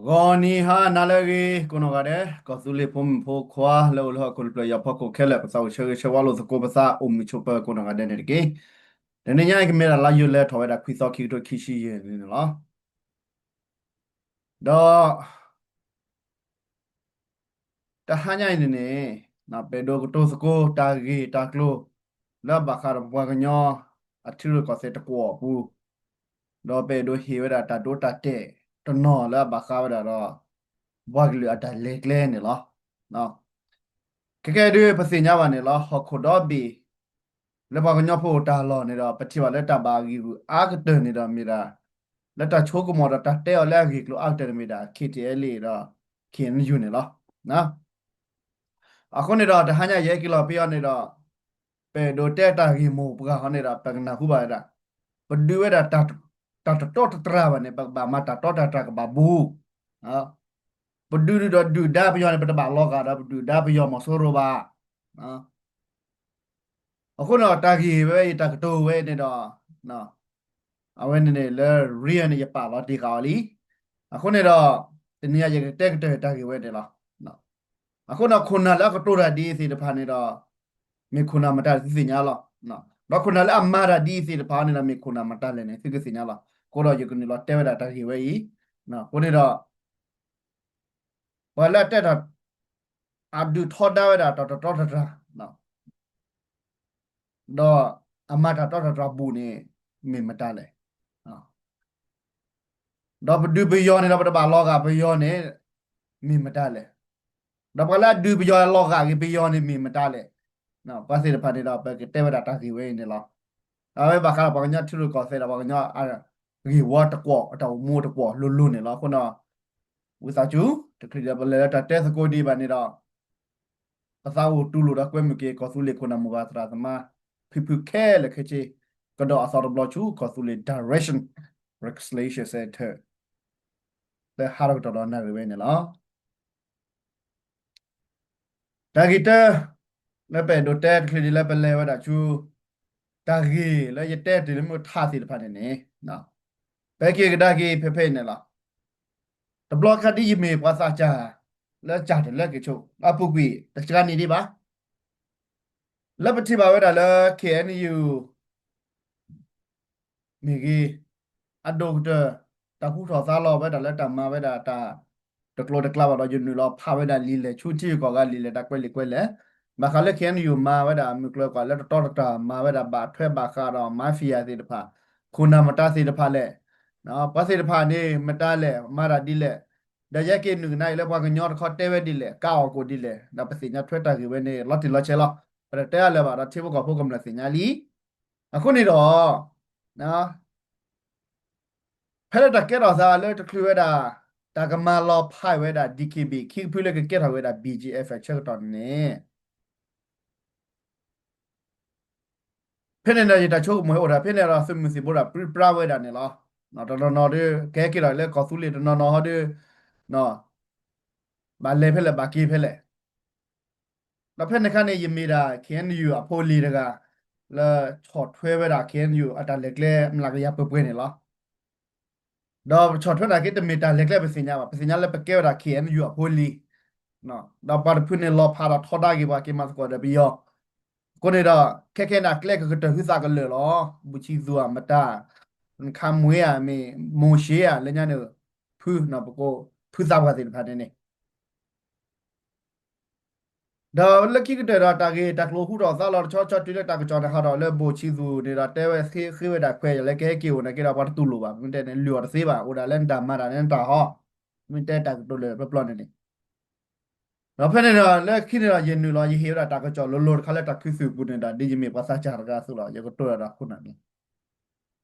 ဂီၤနံၤဟါနၤလၢအဂ့ၤ ကိးနီၢ်ဂၤဒဲး ကီၢ်သူလ့ၤဖိမုၣ်ဖိခွါလၢအိၣ်လၢဟီၣ်ခိၣ်တဖျၢၣ် ယီၤဖီခိၣ်ခဲလၢာ် ပသးအိၣ်ဆၢဂ့ၤဆၢဝါလိာ်သကိးပသး အိၣ်မုာ်ဆိးပၢၤကိးနီၢ်ဂၤဒဲးန့ၣ်တက့ၢ်. တနံၤညါအံၤ ကမ့ၢ်ဒၣ်လါယူၤလံ ထီၣ်ဝဲဒၣ်ခွံသီ ခံကထိခံဆံယဲၢ်န့ၣ်လီၤ. ဒီး တဟါညါအံၤန့ၣ်န့ၣ် ပအဲၣ်ဒိးကတိၤသကိးတၢ်ဂ့ၢ်တၢ်ကျိၤ လၢအဘၣ်ဃးဒီးပပှၤကညီ အထံရူၢ်ကီၢ်သဲးတကွီၢ်အပူၤ, ဒီးပအဲၣ်ဒိးဟ့ၣ်ဝဲဒၣ်တၢ်ဒိတၢ်တဲာ်တနီၤလၢအဘၣ်ဃးဝဲဒၣ်ဒီး ပှၤကလုာ်အတၢ်လဲၤကျဲန့ၣ်လီၤ. ခဲကဲဒုး ပသ့ၣ်ညါဘၣ်န့ၣ်လီၤ ဟီၣ်ခိၣ်ဒီဘ့ၣ် လၢပှၤကညီဖိအိၣ်တၢ်လီၢ်န့ၣ်ဒီး ပထံၣ်ဘၣ်လၢတၢ်ဘၣ်အဂံၢ်အဂုာ်အါကတၢၢ်န့ၣ်ဒီးမ့ၢ်ဒၣ် လၢတၢ်ဆိကမိၣ်ဒီးတၢ်တဲအီၤလၢအဂ့ၢ်ကျိၤအါကတၢၢ်န့ၣ်မ့ၢ်ဒၣ် K T L A ဒီး K N U န့ၣ်လီၤ. အဃိန့ၣ်ဒီး တဟါညါယဟဲက့ၤလီၤဖဲအံၤန့ၣ်ဒီး ပအဲၣ်ဒိးတဲတၢ်ဂ့ၢ်မိၢ်ပှၢ်အံၤန့ၣ်ဒီး ပကနၢ်ဟူဘၣ်ဝဲဒၣ် ပဒုးဝဲဒၣ် တၢ်တတီတတြၢ်ဘၣ်န့ၣ် ပကဘၣ်မၤတၢ်တီတၢ်တြၢ်ကဘၣ်ဘူး ပဒုးဒုးဒီးဒုၣ်ဒါပယီၤန့ၣ် ပတဘၣ်လီၤဂာ်ဒီးပဒုၣ်ဒါပယီၤမီၤစိရိၤဘၣ်. အဃိန့ၣ်ဒီး တၢ်ဂ့ၢ်ဝဲအံၤ တၢ်ကတိၤဝဲအံၤန့ၣ်ဒီး အဝဲန့ၣ်န့ၣ်လၢ real န့ၣ် ယပာ်လီၤတ့ၢ်ဃာ်အီၤလံ. အဃိန့ၣ်ဒီး တနံၤညါယကတဲကတၢၢ်တၢ်ဂ့ၢ်ဝဲန့ၣ်လီၤ. အဃိန့ၣ် ခိၣ်နၢ်လၢအကတိၤတၢ်ဒ်အံၤသ့ၣ်တဖၣ်န့ၣ်ဒီး မ့ၢ်ခိၣ်နၢ်မတၤလဲၣ်သုသ့ၣ်ညါလီၤ. ဒီးခိၣ်နၢ်လၢအမၤတၢ်ဒ်အံၤသ့ၣ်တဖၣ်န့ၣ်ဒီး မ့ၢ်ခိၣ်နၢ်မတၤလဲၣ်န့ၣ် သုကသ့ၣ်ညါလီၤ. အဃိဒီးယကနုာ်လီၤတဲဝဲဒၣ်တၢ်ဂ့ၢ်ဝဲအံၤ, အဃိန့ၣ်ဒီး ပှၤလၢအတဲတၢ် အဒုးထီဒါဝဲဒၣ်တၢ်တတီတတြၢ် ဒီးအမၤတၢ်တီတတြၢ်ဘူးန့ၣ် မ့ၢ်မတၤလဲၣ်. ဒီးပဒုးပယီၤန့ၣ်ဒီး ပတဘၣ်လီၤဂာ်ပယီၤန့ၣ် မ့ၢ်မတၤလဲၣ်. ဒီးပှၤလၢအဒုးပယီၤလီၤဂာ်က့ၤပယီၤန့ၣ် မ့ၢ်မတၤလဲၣ်. ပှၤသ့ၣ်တဖၣ်န့ၣ်ဒီး ပကတဲဝဲဒၣ်တၢ်ဂ့ၢ်ဝဲအံၤန့ၣ်လီၤ. အဝဲဘၣ်ဃးဒီးပှၤကညီထံရူၢ်ကီၢ်သဲးဒီးပှၤကညီအဂ့ၢ်ဝီတကွီၢ် အတၢ်အိၣ်မူတကွီၢ်လိၤလိၤန့ၣ်လီၤ. အဃိန့ၣ် ဝံသးစူၤ တချုးဒီးပလဲၤလၢတၢ်တဲသကိးဒံးဘၣ်န့ၣ်ဒီး ပသးအိၣ်တူၢ်လိာ်ဒီးကွဲမုာ်က့ၤ ကီၢ်သူလ့ၤခိၣ်နၢ်မိၢ်ပၢ်သရၣ်သမါ ဖုဖုခဲလၢာ်ခဲဆ့ ကဒီးအသီတဘျီဆူ ကီၢ်သူလ့ၤ Direction Reconciliation Center လၢဟးထီၣ်ကတီၢ်ဒီးနၣ်ရံၣ်ဝဲန့ၣ်လီၤ. တၢ်ဂ့ၢ်တၢ လၢပအဲၣ်ဒိးတဲတချုးဒံးလၢပလဲၤဝဲဒၣ်ဆူ တၢ်ဂ့ၢ်လၢယတဲတ့ၢ်လၢမုၢ်ထါသ့ၣ်တဖၣ်န့ၣ်န့ၣ် ပဟဲက့ၤကဒါက့ၤဖဲဖဲအံၤန့ၣ်လီၤ. တဘျီခါဒ်ယမ့ၢ်ပှၤသးစၢ် လၢစၢ်တလၢက့ၤဆိး အပူၤကွံာ်တစှၤန့ၢ်ဒံးဘၣ် လၢပထံၣ်ဘၣ်ဝဲဒၣ်လၢ K N U မ့ၢ်ဂ့ၤ, အဒိၣ်ကတၢၢ် တၢ်ဟူထီၣ်သါလီၤဝဲဒၣ်လၢတၢ်မၤဝဲဒၣ်တၢ် တကျိၤတကျါဘၣ်ဒီး ယနုာ်လီၤဖးဝဲဒၣ်လံာ်လဲၢ်ဆူထံဂုၤကီၢ်ဂၤလံာ်လဲၢ်တၢ်ကွဲးလံာ်ကွဲးလဲၢ်, ဘၣ်ဃးလၢ K N U မၤဝဲဒၣ်မုၢ်ကျိၤကီၢ်လၢတတီတတြၢ် မၤဝဲဒၣ်ဘၣ်ထွဲဘၣ်ဃးဒီး mafia သ့ၣ်တဖၣ်, ခိၣ်နၢ်မတၤသ့ၣ်တဖၣ်လဲၣ်, ပှၤသ့ၣ်တဖၣ်န့ၣ် မတၤလဲၣ် မၤတၢ်ဒ်လဲၣ်, ဒီးယဲက့ၤနုာ်ကနါအံၤလၢပှၤကညီတခီတဲဝဲဒ်လဲၣ် ကါအီၣ်ကိၣ်ဒ်လဲၣ်, ဒီးပသ့ၣ်ညါထွဲတၢ်ဂ့ၢ်ဝဲန့ၣ် လီၤတံၢ်လီၤဆဲးလီၤ. ပတတဲအါလၢၤဘၣ်ဒီး ထံဖိကီၢ်ဖိကမျၢၢ်သ့ၣ်ညါလံ. အဃိန့ၣ်ဒီး ဖဲလၢတၢ်ကဲထီၣ်သးလၢတချုးဝဲဒၣ် တၢ်ကမၤလီၤဖးဝဲဒၣ် D K B A ခံကဖုလၢကကဲထီၣ်ဝဲဒၣ် B G F အဆၢကတီၢ်န့ၣ် ဖဲန့ၣ်ဒီး ယတၢ်ဆိကမိၣ်ဟဲအိၣ်ဒၣ် ဖဲန့ၣ်ဒီး သုးမုၢ်သံၣ်ဘိဒီးပြံပြါဝဲဒၣ်န့ၣ်လီၤ. တနီၤနီၤဒီး ကဟဲက့ၤထီၣ်လၢကီၢ်သူလ့ၤ တနီၤနီၤဟီဒီး ဘၣ်လဲၤဖဲလဲၣ် ဘၣ်က့ၤဖဲလဲၣ်. ဒီးဖဲန့ၣ်အခါန့ၣ် ယမ့ၢ်ဒၣ် K N U အဖိလံၤတဂၤ လၢဆီၣ်ထွဲဝဲဒၣ် K N U အတၢ်လဲၤကျဲမျးကယၤပှဲၤပှဲၤန့ၣ်လီၤ. ဒီးဆီၣ်ထွဲနာ်က့ တမ့ၢ်တၢ်လဲၤကျဲပသ့ၣ်ညါဘၣ်, ပသ့ၣ်ညါလၢပကဲဝဲဒၣ် K N U အဖိလံၤ, ဒီးပှၤတဖုန့ၣ်လီၤဖးဒီးထီဒါက့ၤပှၤ က့ၤမၤသကိးဒီးပယီၤ, အဃိန့ၣ်ဒီး ခဲခဲန့ၣ် အကျဲကကတၢၢ်ဟုသးကလၢာ်လီၤ. ဘူၣ်ဆံသူၣ်ဧါ မတၤ ခါမှ့ဧါ မ့ၢ်မိၤၡ့ဧါ လၢညါန့ၣ် ဖု ပကိး ဖုသးပှၢ်သ့ၣ်တဖၣ်န့ၣ်န့ၣ် ဒီးလၢခံကတၢၢ်ဒီး တၢ်ဂ့ၢ်တၢ်ကျိၤဟူထီၣ်သါလီၤတဆီဆီတုၤလၢတၢ်ကစီၣ်န့ၣ်ဟးထီၣ်လၢ ဘိၣ်ဆံသူၣ်န့ၣ်ဒီးတဲဝဲဃ့ဝဲဒၣ်ခွဲးယာ်လၢကဟဲက့ၤအိၣ်နာ်က့ဒီး ပှၤတတူၢ်လိာ်ဘၣ်, မ့ၢ်တဲန့ၣ် လုၢ်အီၤတသ့ဘၣ်, အိၣ်ဒၣ်လၢနတၢ်မၤတၢ်လၢနတၢ်ဟီ, မ့ၢ်တဲတၢ်ကတိၤလၢပျီပျီန့ၣ်န့ၣ် ဒီးဖဲန့ၣ်ဒီး လၢခံန့ၣ်ဒီး ယနုာ်လီၤ ယဟ့ၣ်ဝဲဒၣ်တၢ်ကစီၣ်လိၤလိၤတခါလၢတၢ်ခူသူၣ်ပူၤန့ၣ်ဒီး ဒ်ယမ့ၢ်ပှၤသးစၢ်တဂၤအသိးလီၤ. ယကတိၤတၢ်ဒီးအဃိန့ၣ်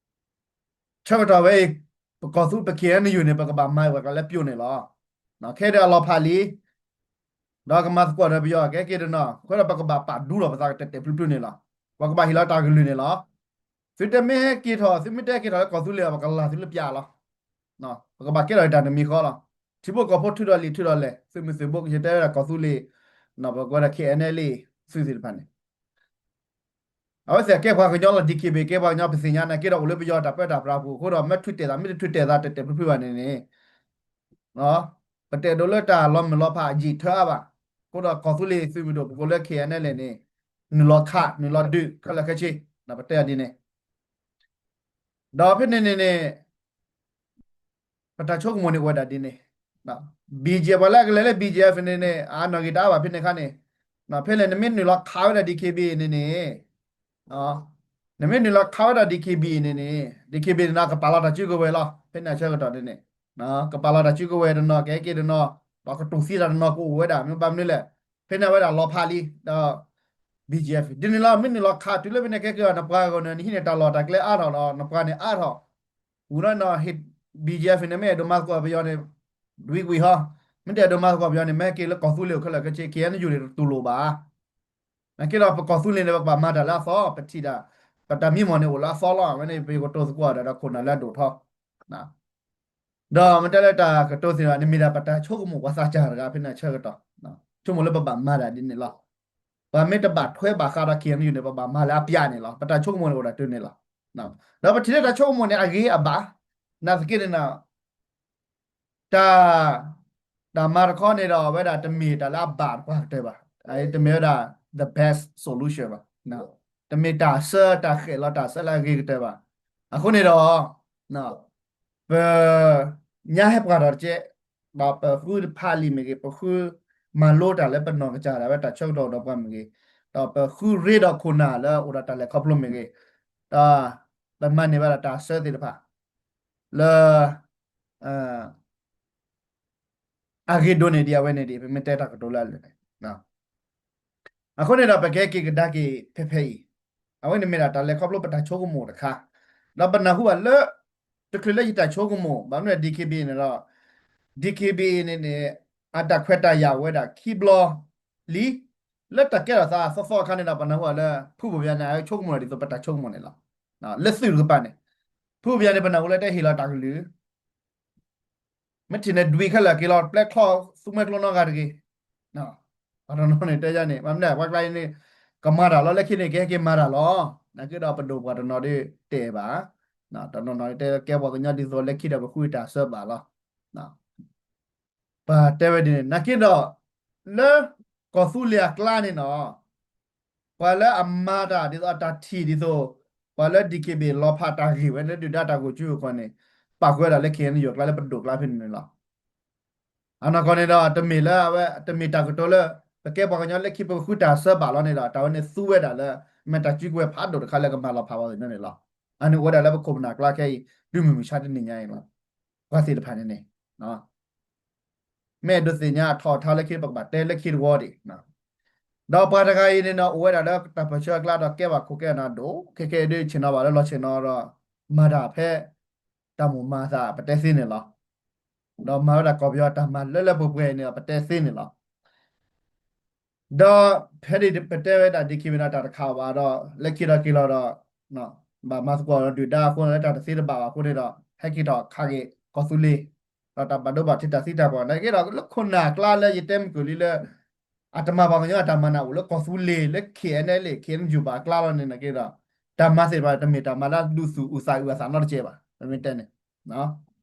ဆၢကတီၢ်ဝဲအံၤ ပကီၢ်သူ ပ K N U န့ၣ် ပကဘၣ်မၤဝဲဒၣ်လၢပျိန့ၣ်လီၤ. ခဲဒီးအလီၤဖးလံ ဒီးကမၤသကိးဒီးပယီၤ ကဟဲက့ၤတနီၤ အဃိဒီးပကဘၣ်ပာ်ဒူလီၤပသးကတဲာ်တဲာ်ဖျုးဖျုးန့ၣ်လီၤ. ပကဘၣ်ဟ့ၣ်လီၤတၢ်ကလုၢ်န့ၣ်လီၤ. သုတမ့ၢ်ဟဲက့ၤထီၣ် သုမ့ၢ်တဟဲက့ၤထီၣ်လၢကီၢ်သူလ့ၤ ပကလၤသုလၢပျၢၤလီၤ. ပကဘၣ်ကဲထီၣ်တၢ်တမံၤဃီလီၤ. ထံဖိကီၢ်ဖိထုးထီၣ်လံာ်ထုးထီၣ်လဲၢ် သုးမုၢ်သုးဘိ ကယတဲဝဲဒၣ်ကီၢ်သူလ့ၤ ပကဝဲဒၣ် K N L A သုးသ့ၣ်တဖၣ်န့ၣ် အဝဲသ့ၣ်ကဲပှၤကညီလီၤ. D K B A ကဲပှၤကညီ ပသ့ၣ်ညါနာ်က့ဒီး အိၣ်လၢပယီၤတၢ်ပၢတၢ်ပြးပူၤအဃိဒီး မ့ၢ်ထုးတဲာ်သး မ့ၢ်တထုးတဲာ်သးတဲာ်တဲာ်ဖျုးဖျုးဘၣ်န့ၣ်န့ၣ် ပတအဲၣ်ဒိးလၢတၢ်လီၤမုၢ်လီၤဖးယံာ်ထၢအါဘၣ်. အဃိဒီးကီၢ်သူလ့ၤသုးမုၢ်ဒိၣ် ပကိးလၢ ခဲအံၤအလ့န့ၣ် နုာ်လီၤခး နုာ်လီၤဒုးခဲလၢာ်ခဲဆ့, ပတဲအီၤဒ်န့ၣ် ဒီးဖဲန့ၣ်န့ၣ်န့ၣ် ပတၢ်ဆိကမိၣ်န့ၣ်အိၣ်ဝဲဒၣ်ဒ်န့ၣ်, BGF ပှၤလၢအကလဲၤလၢ BGF န့ၣ်န့ၣ် အနီၢ်ဂံၢ်တအါဘၣ်ဖဲန့ၣ်အခါန့ၣ်, ဖဲလဲၣ် နမ့ၢ်နုာ်လီၤခးဝဲဒၣ် DKBA န့ၣ်န့ၣ်, နမ့ၢ်နုာ်လီၤခးဝဲဒၣ် DKBA န့ၣ်န့ၣ် DKBA န့ၣ် ကပာ်လီၤတၢ်စုကဝဲၤလီၤ. ဖဲန့ၣ်အဆၢကတီၢ်န့ၣ်န့ၣ် ကပာ်လီၤတၢ်စုကဝဲၤတနီၤ ကဟဲက့ၤတနီၤ, ဒီးကတူၢ်သံတၢ်တနီၤကအိၣ်ဝဲဒၣ် မ့ၢ်ဘၣ်မနုၤလဲၣ်, ဖဲန့ၣ်အဝဲဒၣ်လီၤဖးလံ ဒီး BGF ဒ်န့ၣ်လီၤ. မ့ၢ်နုာ်လီၤခးတုၤလၢဖဲန့ၣ် ကဲက့ၤအီၤ နပှၤဂီၢ်န့ၣ် နဟံးန့ၢ်တၢ်လီၢ်တၢ်ကျဲအါထီၣ်ဒီး နပှၤန့ၣ်အါထီၣ်, ဝံၤလီၤနီၤ BGF န့ၣ် မ့ၢ်အဲၣ်ဒိးမၤသကိးပယီၤန့ၣ် ဒွံကွံာ်ဟီ, မ့ၢ်တအဲၣ်ဒိးမၤသကိးပယီၤန့ၣ် မ့ၢ်ဟဲက့ၤလၢကီၢ်သူလ့ၤအိၣ်ခဲလၢာ်ခဲဆ့ ခဲအံၤ နယူၤန့ၣ် တတူၢ်လိာ်ဘၣ်. နာ်က့ဒီး ပကီၢ်သူလ့ၤန့ၣ် ပကဘၣ်မၤတၢ်လၢအသီ, ပထံၣ်တၢ် ပတၢ်မံမီၢ်န့ၣ်အိၣ်လၢအသီလီၤ. အဝဲန့ၣ် ပကတိၤသကိးဒီး ဒီးခိၣ်နၢ်လၢအဒိၣ်ထီၣ် ဒီးမ့ၢ်တဲလၢတၢ်ကတိၤသ့ၣ်တဖၣ် နမ့ၢ်ဒၣ်ပတၢ်ဆိကမိၣ်ပှၤသးစၢ်တဂၤဖဲန့ၣ်အဆၢကတီၢ်, ဆိကမိၣ်လၢပဘၣ်မၤတၢ်ဒ်န့ၣ်လီၤ. ပှၤမ့ၢ်တဘၣ်ထွဲဘၣ်ဃးဒီး ခဲအံၤ န့ၣ် ပဘၣ်မၤလၢအပျးန့ၣ်လီၤ. ပတၢ်ဆိကမိၣ်န့ၣ်အိၣ်ဒၣ်တုၤန့ၣ်လီၤ. ဒီးပထံၣ်လၢတၢ်ဆိကမိၣ်န့ၣ် အဂ့ၤအဘၣ်, နာ်သက့န့ၣ် တၢ် တၢ်မၤတခီန့ၣ်ဒီး အဝဲဒၣ်တမ့ၢ်တၢ်လၢအဘၣ်ပှၤကတၢၢ်ဘၣ်. တမ့ၢ်ဝဲဒၣ် the best solution ဘၣ်. တမ့ၢ်တၢ်ဆၢ တၢ်ဃဲးလီၤတၢ်ဆၢလၢအဂ့ၤကတၢၢ်ဘၣ်. အဃိန့ၣ်ဒီး ပ ညါဟဲပှၤဒီးတကဲး, ဒီးပဃုဖးလံာ်မ့ၢ်ဂ့ၤ, ပဃုမၤလိတၢ်လၢပနီၢ်ကစၢ်ဒၣ်ဝဲတၢ်ဆၢကတီၢ်ဒီးပှၤမ့ၢ်ဂ့ၤ, ဒီးပဃုရ့ဒီးခိၣ်နၢ်လၢအိၣ်ဒီးတၢ်လဲၤခီဖျိမ့ၢ်ဂ့ၤ, ဒီးပမၤန့ၢ်ဝဲဒၣ်တၢ်ဆၢသ့ၣ်တဖၣ် လၢ အဂ့ၤဒိၣ်န့ၢ်ဒံးအဝဲန့ၣ်ဒံး ပမ့ၢ်တဲတၢ်ကတိၤလၢအလၢာ်န့ၣ် အဃိန့ၣ်ဒီး ပကဟဲက့ၤကဒါက့ၤဖဲဖဲအံၤ, အဝဲန့ၣ်မ့ၢ်ဒၣ်တၢ်လဲၤခီဖျိပတၢ်ဆိကမိၣ်တခါ, ဒီးပနၢ်ဟူဘၣ်လၢ တချုးလၢယတၢ်ဆိကမိၣ် ဘၣ်မနုၤလဲၣ် DKBA န့ၣ်ဒီး DKBA န့ၣ်န့ၣ် အတၢ်ခွဲးတၢ်ယာ်အိၣ်ဝဲဒၣ်ခံဘျီလံ, လၢတၢ်ကဲထီၣ်သးသီသီအခါန့ၣ်ဒီး ပနၢ်ဟူဘၣ်လၢ ဖုဘိၣ်ဘၠါန့ၣ် အဝဲဆိကမိၣ်ဒ်သိးပတၢ်ဆိကမိၣ်န့ၣ်လီၤ. လၢသုးတကပၤန့ၣ် ဖုဘိၣ်ဘၠါန့ၣ် ပနၢ်ဟူလၢတဟ့ၣ်လီၤတၢ်ကလုၢ် မ့ၢ်ထံၣ်န့ၣ် ဒွံးခဲလၢာ်က့ၤလီၤ ပျဲချီၣ်သူမှဲကျိနီတဂၤတဂ့ၤ. ပှၤတနီၤန့ၣ်တဲယါန့ၣ် ဘၣ်မနုၤ ပှၤကျါအံၤန့ၣ် ကမၤတၢ်လီၤ လၢခံန့ၣ် ကဟဲက့ၤမၤတၢ်လီၤ. နာ်က့ဒီးပဒိၣ်ပှၤတနီၤဒ်တဲဘၣ်, တနီၤနီၤတဲကဲပှၤကညီဒ်သိးလၢခံဒီးပဃုတၢ်ဆၢဘၣ်လီၤ. ပတဲဝဲဒ်န့ၣ် နာ်က့ဒီး လၢကီၢ်သူလ့ၤအကျါန့ၣ်နီၤ ပှၤလၢအမၤတၢ်ဒ်သိးအတၢ်ထံၣ်ဒ်သိး ပှၤလၢ DKBA လီၤဖးတၢ်ဂ့ၢ်ဝဲလၢဒုၣ်ဒါတၢ်ဂိၢ်ကၠူအဃိန့ၣ် ပာ်ဃုာ်ဝဲဒၣ်လၢ KNU အကျါလၢပဒိၣ်ကျါဖဲန့ၣ်န့ၣ်လီၤ. အနီၢ်ကီၢ်န့ၣ်ဒီး တမ့ၢ်လၢအဝဲ တမ့ၢ်တၢ်ကတိၤလၢ ပကဲပှၤကညီလၢခံပဃုတၢ်ဆၢဘၣ်လီၤန့ၣ်ဒီး တၢ်ဝဲန့ၣ်သူဝဲဒၣ်လၢ မ့ၢ်တၢ်စုကဝဲၤဖးဒိၣ်တခါလၢကမၤလီၤဖးပှၤကညီန့ၣ်လီၤ. အန့ၣ်အိၣ်ဝဲဒၣ်လၢပခိၣ်ပနၢ်ကျါခဲအံၤ တုၤမုၢ်မဆါတနံၤညါအံၤလီၤ. ပှၤသ့ၣ်တဖၣ်န့ၣ်န့ၣ် မ့ၢ်အဲၣ်ဒိးသ့ၣ်ညါအထီၣ်အထါလၢခံ ပကဘၣ်တဲလၢခံတဝီဒံး, ဒီးပှၤတဂၤအံၤန့ၣ်နီၤ အိၣ်ဝဲဒၣ်လၢတၢ်ပၢၢ်ဆၢအကျါဒီးကဲဘၣ်ခိၣ်ကဲနၢ်ဒိၣ် ခဲကဲဒ်ဆ့ၣ်နီၤဘၣ်လၢလီၤဆ့ၣ်နီၤဒီး မၤတၢ်ဖဲ တၢ်မိၣ်မၤသးပတဲသ့န့ၣ်လီၤ. ဒီးမၤဝဲဒၣ်ကီၢ်ပယီၤတၢ်မၤလၢလၢပှဲၤပှဲၤန့ၣ်ဒီးပတဲသ့န့ၣ်လီၤ. ဒီးဖဲန့ၣ်ပတဲဝဲဒၣ် DKBA ဒီးတၢ်တခးဘၣ်ဒီး လၢခံဒီးက့ၤလီၤဒီး ဘၣ်မၤသကိးဒီးဒုၣ်ဒါအဃိန့ၣ် လၢတၢ်တသ့တဘၣ်ဘၣ်အဃိန့ၣ်ဒီး ဟဲက့ၤထီၣ်ခးက့ၤကီၢ်သူလ့ၤ ဒီးတၢ်ဘၣ်ဒိဘၣ်ထံးတၢ်သံတၢ်ပှၢ် နာ်က့ဒီးလၢခိၣ်နၢ်ကျါလၢယတဲမုၢ်ကၢၢ်လံလၢ အတမၤပှၤကညီအတၢ်မၤနၢ်အိၣ်လၢကီၢ်သူလ့ၤ လၢ KNLA KNU ဘၣ်အကျါလီၤန့ၣ် နာ်က့ဒီး တၢ်မၤသ့ၣ်တဖၣ်န့ၣ် တမ့ၢ်တၢ်မၤလၢဒုးသူၣ်အုးသးအုးအသးနီတစဲးဘၣ် ပမ့ၢ်တဲန့ၣ်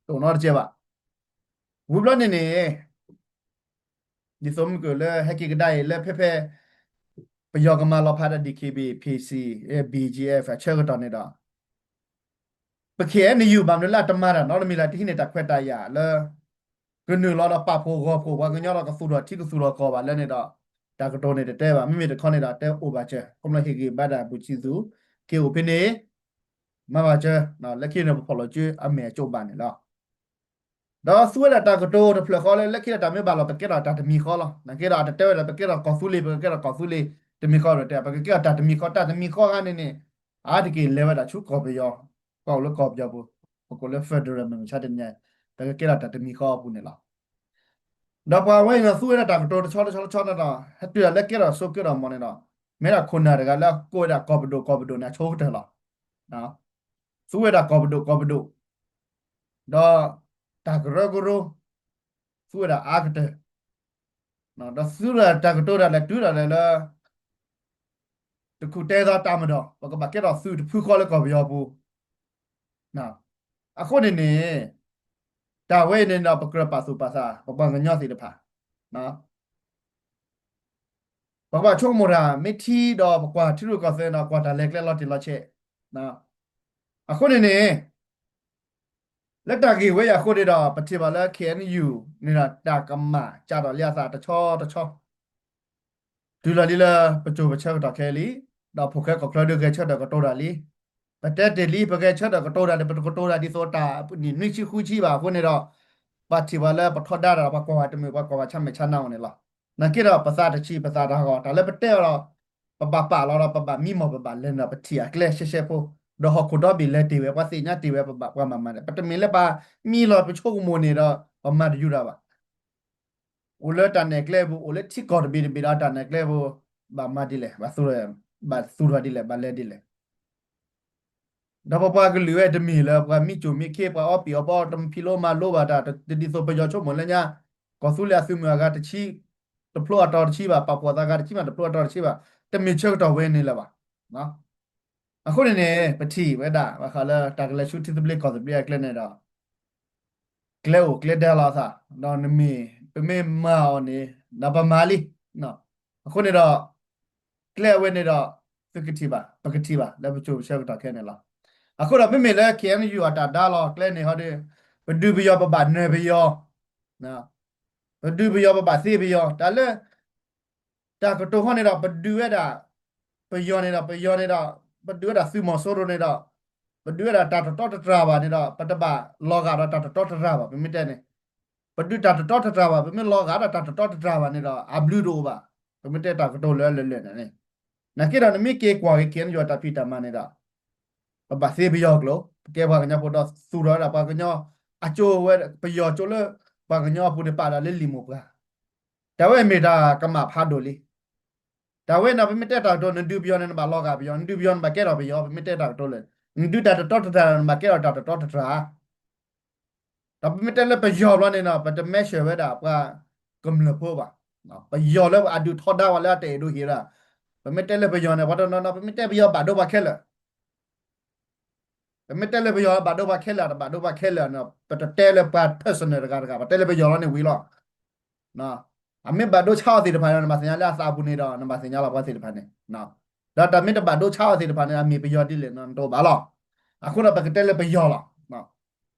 တအိၣ်နီတစဲးဘၣ်. ဝံၤဘျီန့ၣ်န့ၣ် ဒ်သိးမုၢ်ကၢၢ်လၢဟဲက့ၤကဒါအံၤလၢဖဲဖဲ ပယီၤကမၤလီၤဖးဒီး DKBA PC BGF အဆၢကတီၢ်န့ၣ်ဒီး ပ KNU ဘၣ်မနုၤလၢအတမၤတၢ်နီတမံၤလၢတဟံးန့ၢ်တၢ်ခွဲးတၢ်ယာ်လၢ ကနုာ်လီၤဒီးပာ်ဖှိၣ်ဂီၢ်ဖှိၣ်ပှၤကညီဒီးကသူၣ်ထီၣ်ထံကသူၣ်ထီၣ်ကီၢ်ဘၣ်လဲၣ်န့ၣ်ဒီး တၢ်ကတိၤန့ၣ်တတဲဘၣ်. မ့မ့ၢ်တခီန့ၣ်ဒီးတဲအိၣ်ဘၣ်စၢၤ ခီဖျိဟ့ၣ်ဂံၢ်ဘါဒၣ်ဘူၣ်ဆံသူ က့ၤအိၣ်ဖဲန့ၣ် မၤဘၣ်စၢၤ လၢခံန့ၣ်ပဖီၣ်လိာ်စုအမဲာ်အကၠိဘၣ်န့ၣ်လီၤ. ဒီးသူဝဲဒၣ်တၢ်ကတိၤတဖျၢၣ်ဃီလၢ လၢခံဒီးတၢ်မ့ၢ်ဘၣ်လီၤ ပကဲထီၣ်တၢ်တမံၤဃီလီၤ. နာ်က့ဒီးအတတဲဝဲဒၣ် ပကဲထီၣ်ကီၢ်သူလ့ၤ ပကကဲထီၣ်ကီၢ်သူလ့ၤ တမံၤဃီဒီးတဲ ပကကဲထီၣ်တၢ်တမံၤဃီ တၢ်တမံၤဃီခါန့ၣ်န့ၣ် အါတက့ၢ်လဲၤဝဲဒၣ်ဆူကီၢ်ပယီၤ ကီၢ်အိၣ်လၢကီၢ်ပယီၤပူၤ ပကိးလၢ federal မုၢ်မဆါတနံၤညါ ပကကဲထီၣ်တၢ်တမံၤဃီအပူၤန့ၣ်လီၤ. ဒီးပှၤဝဲအံၤဒီးသူဝဲဒၣ်တၢ်ကတိၤတဆီတဆီတဆီန့ၣ်ဒီး ဟဲတုၤဒၣ်လၢကဲထီၣ်စိကဲထီၣ်မီၤန့ၣ်ဒီး မ့ၢ်ဒၣ်ခိၣ်နၢ်တဂၤလၢအကိးဝဲဒၣ်ကီၢ်ပဒိၣ် ကီၢ်ပဒိၣ်န့ၣ် အဆိကတၢၢ်လီၤ. သူဝဲဒၣ်ကီၢ်ပဒိၣ် ကီၢ်ပဒိၣ် ဒီးတၢ်ကရၢကရိ သူဝဲဒၣ်အါကတၢၢ် ဒီးသူဝဲဒၣ်တၢ်ကတိၤဒၣ်လဲာ်တုၤဒၣ်လဲာ်လၢ တခူၣ်တဲသီတၢ်မၤဒီး ပကဘၣ်ကဲထီၣ်သုးတဖုဃီလၢကီၢ်ပယီၤပူၤ အဃိန့ၣ်န့ၣ် တၢ်ဝဲအံၤန့ၣ်ဒီး ပကြၢးပာ်သူၣ်ပာ်သး ပပှၤကညီသ့ၣ်တဖၣ် ပကဘၣ်ဆိကမိၣ်တၢ် မ့ၢ်ထံဒီးပကွၢ်ထံရူၢ်ကီၢ်သဲးဒီး ကွၢ်တၢ်လဲၤကျဲလီၤတံၢ်လီၤဆဲး. အဃိန့ၣ်န့ၣ် လၢတၢ်ဂ့ၢ်ဝဲအံၤအဃိန့ၣ်ဒီး ပထံၣ်ဘၣ်လၢ K N U န့ၣ်ဒီး တၢ်ကမၣ်ကၢ်ဒီးလံအသးတဆီတဆီ တုၤလီၤလံလၢပစိၤပဆၢကတီၢ်ခဲလံ, ဒီးဖိၣ်ဃဲကီၢ်ချၢဒုးဂဲၤဆၢထၢၣ်ကတိၤတၢ်လံ. ပတဲတ့ၢ်လံ ပဂဲၤဆၢထၢၣ်ကတိၤတၢ်န့ၣ် ပတကတိၤတၢ်ဒ်သိးတၢ်နံၣ်နွံဆံဃုဆံဘၣ်အဃိန့ၣ်ဒီး ပထံၣ်ဘၣ်လၢပထီဒါတၢ်ဒီး ပှၤကွၢ်ဝဲတမုာ် ပှၤကွၢ်ဝဲဆၢမဲာ်ဆၢနါအိၣ်န့ၣ်လီၤ. နာ်က့ဒီးပသးတဆံး ပသးတဟးဂီၤ တၢ်လၢပတဲအီၤဒီး ပဘၣ်ပာ်လီၤဒီး ပဘၣ်မံမီၢ် ပဘၣ်လဲၤန့ၣ်ဒီး ပထံၣ်အကျဲရှဲရှဲဖိ, ဒီးဟီၣ်ခိၣ်ဒီဘ့ၣ်လဲၤတ့ၢ်ဝဲ ပှၤသ့ၣ်ညါတ့ၢ်ဝဲ ပဘၣ်ပှၤမၤမၤန့ၣ် ပတမ့ၢ်လၢပှၤမံလီၤပဆိကမိၣ်န့ၣ်ဒီး ပမၤတယူၤတၢ်ဘၣ်. အိၣ်လၢတၢ်နဲၣ်ကျဲပူၤ အိၣ်လၢထံကီၢ်တဘ့ၣ်တဘ့ၣ်ဒီးတၢ်နဲၣ်ကျဲပူၤ ဘၣ်မၤဒ်လဲၣ် ဘၣ်သူၣ်ထီၣ်ဒ်လဲၣ် ဘၣ်လဲၤဒ်လဲၣ်. ဒီးပပှၤကလုာ်ဝဲတမ့ၢ်လၢပှၤမံစိၤမံခ့ ပှၤအီပံာ်အီပီ တမံဖံးလိမၤလိဘၣ်တၢ် တဒ်သိးပယီၤဆိကမိၣ်လၢညါ ကီၢ်သူလ့ၤအသုးမုၢ်အဂၤတဆံ တဖျိအတီၤတဆံဘၣ် ပာ်ဖှိၣ်သးဂၤတဆံမး တဖျိအတီၤတဆံဘၣ် တမ့ၢ်ဆၢကတီၢ်ဝဲန့ၣ်လၢၤဘၣ်. အဃိန့ၣ်န့ၣ် ပထံၣ်ဝဲဒၣ် ဘၣ်ဃးလၢတၢ်ကလဲၤဆူထံသဘျ့ကီၢ်သဘျ့အကျဲန့ၣ်ဒီး ကျဲအိၣ်ကျဲဒၢလီၤသး ဒီးနမ့ၢ် ပမ့ၢ်မၤအီၤန့ၣ် ဒီးပမၤလံ. အဃိန့ၣ်ဒီး ကျဲအဝဲန့ၣ်ဒီး သုကထံၣ်ဘၣ် ပကထံၣ်ဘၣ် လၢပစိၤပဆၢကတီၢ်ခဲအံၤန့ၣ်လီၤ. အဃိဒီးမ့မ့ၢ်လၢ K N U အတၢ်ဒါလီၤကျဲန့ၣ်ဟီဒီး ပဒုးပယီၤ ပဘၣ်နၢၤပယီၤ ပဒုးပယီၤ ပဘၣ်သ့ပယီၤ တၢ်လၢ တၢ်ကတိၤဟီန့ၣ်ဒီး ပဒုးဝဲဒၣ် ပယီၤန့ၣ်ဒီး ပယီၤန့ၣ်ဒီး ပဒုးဝဲဒၣ်သုးမီၤစိရိၤန့ၣ်ဒီး ပဒုးဝဲဒၣ်တၢ်တတီတတြၢ်ဘၣ်န့ၣ်ဒီး ပတဘၣ်လီၤဂာ်ဒီးတၢ်တတီတတြၢ်ဘၣ် ပမ့ၢ်တဲန့ၣ် ပဒုးတၢ်တတီတတြၢ်ဘၣ် ပမ့ၢ်လီၤဂာ်ဒီးတၢ်တတီတတြၢ်ဘၣ်န့ၣ်ဒီး အဘျုးတအိၣ်ဘၣ်. ပမ့ၢ်တဲတၢ်ကတိၤလၢလၢာ်လၢာ်န့ၣ် နာ်က့ဒီးနမ့ၢ်က့ၤကွၢ်က့ၤ K N U အတၢ်ဖံးတၢ်မၤန့ၣ်ဒီး ပဘၣ်သ့ပယီၤကျိာ် ပကဲပှၤကညီဖိဒီးသူၣ်ထီၣ်ဝဲဒၣ်ပှၤကညီ အကၠိဝဲ ပယီၤကၠိလၢ ပှၤကညီအပူၤန့ၣ် ပာ်ဒၣ်လၢလံာ်မိၢ်ပှၢ် တၢ်ဝဲမ့ၢ်တၢ်ကမၣ်ဖးဒိၣ်လံ. တၢ်ဝဲန့ၣ် ပမ့ၢ်တဲတၢ်ကတိၤ နဒုးပယီၤန့ၣ် နဘၣ်လီၤဂာ်ပယီၤ နဒုးပယီၤန့ၣ်ဘၣ်ကဲထီၣ်ပယီၤ ပမ့ၢ်တဲတၢ်ကတိၤလၢ နဒုးတၢ်တတီတတြၢ် နဘၣ်ကဲထီၣ်တၢ်တတီတတြၢ် ဒီးပမ့ၢ်တဲလၢပယီၤဘျီန့ၣ်ဒီး ပတမဲဆၢၣ်ဝဲဒၣ်ပှၤကမျၢၢ်ဖိဘၣ်. ပယီၤလၢအဒုးထီဒါဝဲလၢအတအဲၣ်ဒိးဟ့ၣ်ဒၣ် ပမ့ၢ်တဲလၢပယီၤန့ၣ် ပှၤတနီၤနီၤ ပမ့ၢ်တဲပယီၤဘၣ်ဒိပှၤခဲလၢာ် ပမ့ၢ်တဲလၢပယီၤဘၣ်ဒိပှၤခဲလၢာ် တဘၣ်ဒိပှၤခဲလၢာ်န့ၣ် ပတတဲလၢပှၤ personal တဂၤတဂၤ ပတဲလၢပယီၤလီၤန့ၣ်ဝံၤလီၤ. အမ့ၢ်ဘၣ်ဒိဆါအီၤသ့ၣ်တဖၣ်န့ၣ် နဘၣ်သ့ၣ်ညါလၢအသးအပူၤန့ၣ်ဒီး နဘၣ်သ့ၣ်ညါလီၤပှၤသ့ၣ်တဖၣ်န့ၣ် ဒီးတၢ်မ့ၢ်တဘၣ်ဒိဆါအီၤသ့ၣ်တဖၣ်န့ၣ် အမ့ၢ်ပယီၤဒ်လဲၣ်န့ၣ် နတအိၣ်ဘၣ်လီၤ. အဃိဒီးပကတဲလၢပယီၤလီၤ.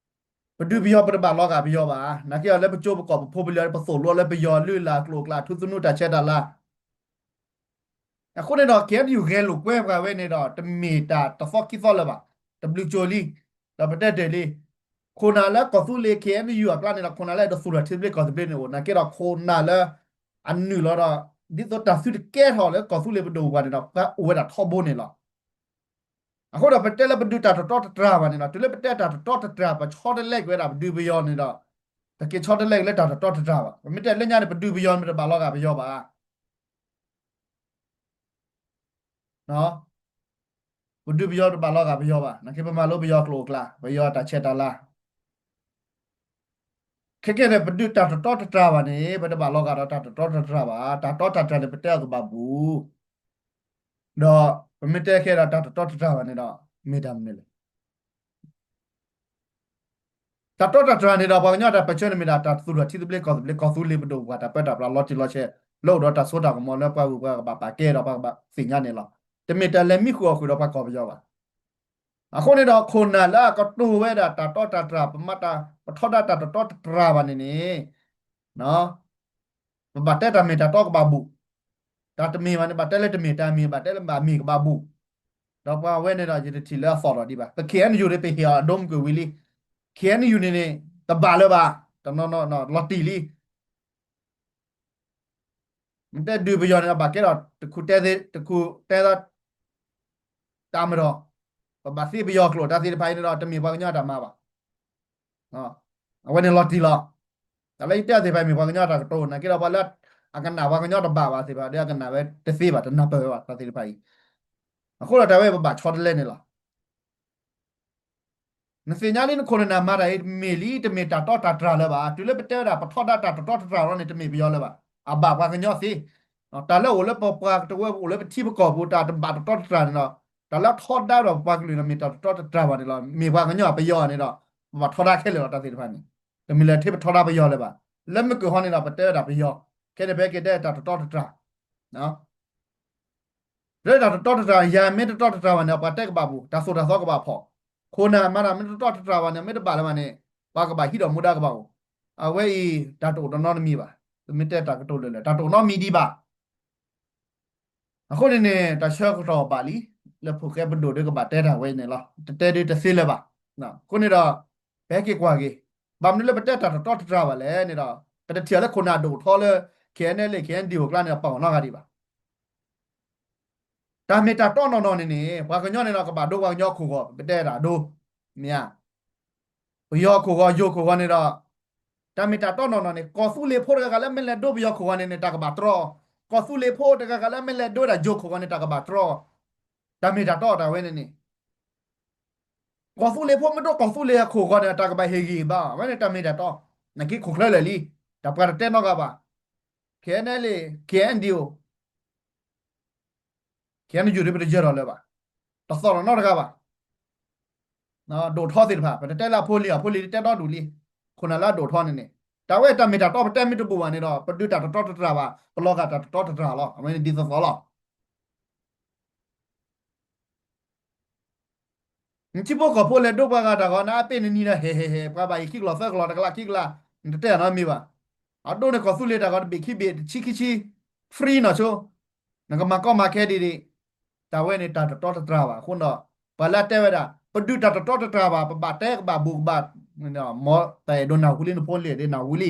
ပဒုးပယီၤ ပတဘၣ်လီၤဂာ်ပယီၤဘၣ်. နာ်က့အီၤလၢပကၠိပကီၢ်ပဖိပလံၤ ပသိၣ်လိလၢပယီၤလုၢ်လၢ်ကျိၤအကျဲ ထူသနူတၢ်ဆဲးတၢ်လၤ အဃိန့ၣ်ဒီး K N U ဂဲၤလိာ်ကွဲပှၤဝဲန့ၣ်ဒီး တမ့ၢ်တၢ်တသီခံသီလၢၤဘၣ်. တဘျုးကၠိလံ. ဒီးပတဲတ့ၢ်လံ. ခိၣ်နၢ်လၢကီၢ်သူလ့ၤ K N U အကျါန့ၣ်ဒီး ခိၣ်နၢ်လၢအဲၣ်ဒိးသူၣ်ထီၣ်ထံသဘျ့ကီၢ်သဘျ့န့ၣ်အိၣ် နာ်က့ဒီးခိၣ်နၢ်လၢ အနုာ်လီၤဒီး ဒ်သိးတၢ်သုတကဲထီၣ်လၢကီၢ်သူလ့ၤပဒိၣ်ပပှၢ်န့ၣ်ဒီး ပှၤအိၣ်ဝဲဒၣ်ထီဘိန့ၣ်လီၤ. အဃိဒီးပတဲလၢပဒုးတၢ်တတီတတြၢ်ဘၣ်န့ၣ်ဒီး တုၤလၢပတဲတၢ်တတီတတြၢ် ပဆီတလဲက့ၤဝဲဒၣ်ပဒုးပယီၤန့ၣ်ဒီး ပက့ၤဆီတလဲက့ၤလၢတၢ်တတီတတြၢ်ဘၣ်. ပမ့ၢ်တဲလၢညါန့ၣ် ပဒုးပယီၤန့ၣ် ပတဘၣ်လီၤဂာ်ပယီၤဘၣ်. ပဒုးပယီၤတဘၣ်လီၤဂာ်ပယီၤဘၣ်. နာ်က့ပမၤလိပယီၤကျိာ်အကျါ ပယီၤတၢ်ဆဲးတၢ်လၤ ခဲကနံၣ်န့ၣ် ပဒုးတၢ်တတီတတြၢ်ဘၣ်န့ၣ် ပတဘၣ်လီၤဂာ်ဒီးတၢ်တတီတတြၢ်ဘၣ်. တၢ်တီတၢ်တြၢ်န့ၣ် ပတဲအီၤကဘၣ်ဘူး ဒီးပမ့ၢ်တဲခဲဒီးတၢ်တတီတတြၢ်ဘၣ်န့ၣ်ဒီး မ့ၢ်တၢ်မနုၤလဲၣ်. တၢ်တီတၢ်တြၢ်န့ၣ်ဒီး ပှၤကညီတၢ်ပၢၢ်ဆၢန့ၣ်မ့ၢ်ဒၣ် တၢ်သူၣ်ထီၣ်ထံသဘျ့ကီၢ်သဘျ့ ကီၢ်သူလ့ၤပဒိၣ်ပပှၢ် တၢ်ပၢတၢ်ပြးလီၤတံၢ်လီၤဆဲး လၢအိၣ်ဒီးတၢ်စိတၢ်ကမီၤလၢပှၤဂုၤပှၤဂၤကဘၣ်ပာ်ကဲဒီးပှၤကဘၣ်သ့ၣ်ညါန့ၣ်လီၤ. တမ့ၢ်တၢ်လဲၤမံဃုာ်အီၣ်ဃုာ်ဒီးပှၤကီၢ်ပယီၤဘၣ်. အဃိန့ၣ်ဒီး ခိၣ်နၢ်လၢအကတိၤဝဲဒၣ်တၢ်တီတၢ်တြၢ် ပမၤတၢ် ပထီဒါတၢ်တတီတတြၢ်ဘၣ်န့ၣ်န့ၣ် ပဘၣ်တဲတၢ်မ့ၢ်တၢ်တီကဘၣ်ဘူး. တၢ်တမ့ၢ်ဘၣ်န့ၣ် ဘၣ်တဲလၢတမ့ၢ် တၢ်မ့ၢ်ဘၣ်တဲလၢဘၣ်မ့ၢ်ကဘၣ်ဘူး. ဒီးပှၤဝဲန့ၣ်ဒီး ယတထံၣ်လၢအသီၣ်လီၤဒံးဘၣ်. ပ K N U န့ၣ် ပဟ့ၣ်အီၤအဒိမုၢ်ကွံာ်ဝံၤလံ. K N U န့ၣ်န့ၣ် တဘၣ်လၢၤဘၣ်. တနီၤနီၤ လီၤတံၢ်လံ. မ့ၢ်တဲဒုးပယီၤန့ၣ်ဒီး ဘၣ်ကဲထီၣ်တခူၣ်တဲသ့ တခူၣ်တဲသီ တၢ်မ့ၢ်ဒီး ပဘၣ်သ့ပယီၤကျိာ် တၢ်သ့ၣ်တဖၣ်အံၤန့ၣ်ဒီး တမ့ၢ်ပှၤကညီအတၢ်မၤဘၣ်. အဝဲန့ၣ်လီၤတံၢ်လီၤ. တၢ်လၢယတဲအီၤသ့ၣ်တဖၣ်အံၤ မ့ၢ်ပှၤကညီအတၢ်ကတိၤ နာ်က့ဒီးပှၤလၢ အကနၣ်ပှၤကညီတဘၣ်ဘၣ်သ့ၣ်တဖၣ်ဒီး အကနၣ်ဝဲတသ့ဘၣ် တနၢ်ပၢၢ်ဝဲဘၣ် တၢ်သ့ၣ်တဖၣ်အံၤ. အဃိဒီးတၢ်ဝဲပဘၣ်ဆီတလဲန့ၣ်လီၤ. နသ့ၣ်ညါလံ နခိၣ်နနၢ်မၤတၢ်အံၤ တမ့ၢ်လံ တမ့ၢ်တၢ်တီတၢ်တြၢ်လၢၤဘၣ်. တုၤလၢပတဲဝဲဒၣ် ပထီဒါတၢ်တတီတတြၢ်လီၤန့ၣ် တမ့ၢ်ပယီၤလၢၤဘၣ်. အဘၣ်ပှၤကညီသ့. တၢ်လၢအိၣ်လၢပပှၤကတဝၢ အိၣ်လၢပထံပကီၢ်ပူၤ တၢ်တဘၣ်တတီတတြၢ်န့ၣ်ဒီး တၢ်လၢထီဒါဒီးပပှၤကလုာ်န့ၣ် မ့ၢ်တၢ်တတီတတြၢ်ဘၣ်န့ၣ်လီၤ. မ့ၢ်ပှၤကညီပယီၤန့ၣ်ဒီး ပဘၣ်ထီဒါခဲလၢာ်လီၤ တၢ်သ့ၣ်တဖၣ်န့ၣ်. တမ့ၢ်လၢထဲပထီဒါပယီၤလၢၤဘၣ်. လၢမုၢ်ကၢၢ်ဟီန့ၣ်ဒီး ပတဲဝဲဒၣ်ပယီၤ, ခဲန့ၣ် ပဟဲက့ၤတဲတၢ်တတီတတြၢ် လၢတၢ်တတီတတြၢ် ယၤမ့ၢ်တတီတတြၢ်ဘၣ်န့ၣ် ပှၤတဲကဘၣ်ဘူး, တၢ်သိၣ်တၢ်သီကဘၣ်ဖီၣ်, ခိၣ်နၢ်မၤတၢ်မ့ၢ်တတီတတြၢ်ဘၣ်န့ၣ် မ့ၢ်တဘၣ်လၢၤဘၣ်န့ၣ် ပှၤကဘၣ်ဟံးဒီးမူဒါကဘၣ်အိၣ်. အဝဲအံၤ တၢ်တအိၣ်တနီတမံၤဘၣ်. ပမ့ၢ်တဲတၢ်ကတိၤလၢာ်လၢာ် တၢ်တအိၣ်နီတမံၤဒံးဘၣ်. အဃိန့ၣ်န့ၣ် တၢ်ဆၢကတီၢ်ဘၣ်လံ လၢဖိၣ်ဃဲပဒိၣ်ဒုးကဘၣ်တဲတၢ်ဝဲန့ၣ်လီၤ. တတဲဒုးတသ့လၢၤဘၣ်. အဃိန့ၣ်ဒီး ပဟဲက့ၤကွၢ်က့ၤ ဘၣ်မနုၤလၢပတဲတၢ်တတီတတြၢ်ဘၣ်လဲၣ်န့ၣ်ဒီး ပတထံၣ်အီၤလၢခိၣ်နၢ်ဒိၣ်ထီလၢ ခဲအံၤနဲလ့ၣ် ခဲအံၤဒံၣ်အိၣ်ကျါန့ၣ်ဒီး ပာ်အီၤနီတဂၤဒံးဘၣ်. တၢ်မ့ၢ်တၢ်တီနီၢ်နီၢ်န့ၣ်န့ၣ် ပှၤကညီန့ၣ်ဒီး ကဘၣ်ဒိပှၤကညီခိၣ်ဂီၤ ပတဲဒၣ်ဒိ, မ့ၢ်ဧါ. ပယီၤခိၣ်ဂီၤ ယိၤခိၣ်ဂီၤန့ၣ်ဒီး တၢ်မ့ၢ်တၢ်တီနီၢ်နီၢ်န့ၣ် ကီၢ်သူလ့ၤဖိတဂၤဂၤလၢမ့ၢ်လဲၤဒိပယီၤခိၣ်ဂီၤန့ၣ်န့ၣ် တၢ်ကဘၣ်တြီ, ကီၢ်သူလ့ၤဖိတဂၤဂၤလၢမ့ၢ်လဲၤဒိဝဲဒၣ်ယိၤခိၣ်ဂီၤန့ၣ် တၢ်ကဘၣ်တြီ, တၢ်မ့ၢ်တၢ်တီတၢ်ဝဲန့ၣ်န့ၣ် ကီၢ်သူလ့ၤဖိမ့ၢ်ဒိကီၢ်သူလ့ၤအခိၣ်ဂီၤန့ၣ် တၢ်ကဘၣ်ဟ့ၣ်ဂံၢ်ဘါ, အဝဲန့ၣ်တၢ်မ့ၢ်တၢ်တီ, နာ်က့ခိၣ်ချၢလၢာ်လံ, တၢ်ပှၤတတဲနီတဂၤဘၣ်, ခဲအံၤနဲလ့ၣ် ခဲအံၤဒံၣ်အိၣ် ခဲအံၤနယူၤဒ်ပတယၢၤထီၣ်လၢၤဘၣ်, တသီၣ်လီၤနီတဂၤဘၣ်. ဒိၣ်ထီသ့ၣ်တဖၣ် ပတတဲလၢအဖိလံၤ အဖိလံၤတတဲဒီဒူၣ်လံ, ခိၣ်နၢ်လၢအဒိၣ်ထီန့ၣ်န့ၣ်, တၢ်ဝဲတၢ်မ့ၢ်တၢ်တီပတဲမ့ၢ်တဘူးဘၣ်န့ၣ်ဒီး ပဒုးတၢ်တတီတတြၢ်ဘၣ်, ပလီၤဂာ်တၢ်တတီတတြၢ်လီၤ, အဝဲန့ၣ်ဒ်သိးသိးလီၤ. ထံဖိကီၢ်ဖိလဲၤဒိပှၤဂၤတၢ်ဂီၤ နအပ့ၢ်နနံၤဒီးဟဲဟဲဟဲ ပှၤဘၣ်ယံၤခံကလီၢ်သၢကလီၢ်တကလးခံကလး, နတတဲအီၤနီတမံၤဘၣ်. အဒိန့ၣ်ကီၢ်သူလ့ၤတၢ်ဂီၤတဘ့ၣ်ခံဘ့ၣ်တဆံခံဆံ free နီၢ်ဆိ, နကမၤကီမၤခဲဒ်ဒ်, တၢ်ဝဲန့ၣ်တၢ်တတီတတြၢ်ဘၣ်. အဃိဒီး ပှၤလၢအတဲဝဲဒၣ် ပဒုးတၢ်တတီတတြၢ်ဘၣ် ပဘၣ်တဲကဘၣ်ဘူးကဘၣ်, မ်တၢ်အဲၣ်ဒိးနၢ်ဟူလံ နဖိလံၤဒ်နၢ်ဟူလံ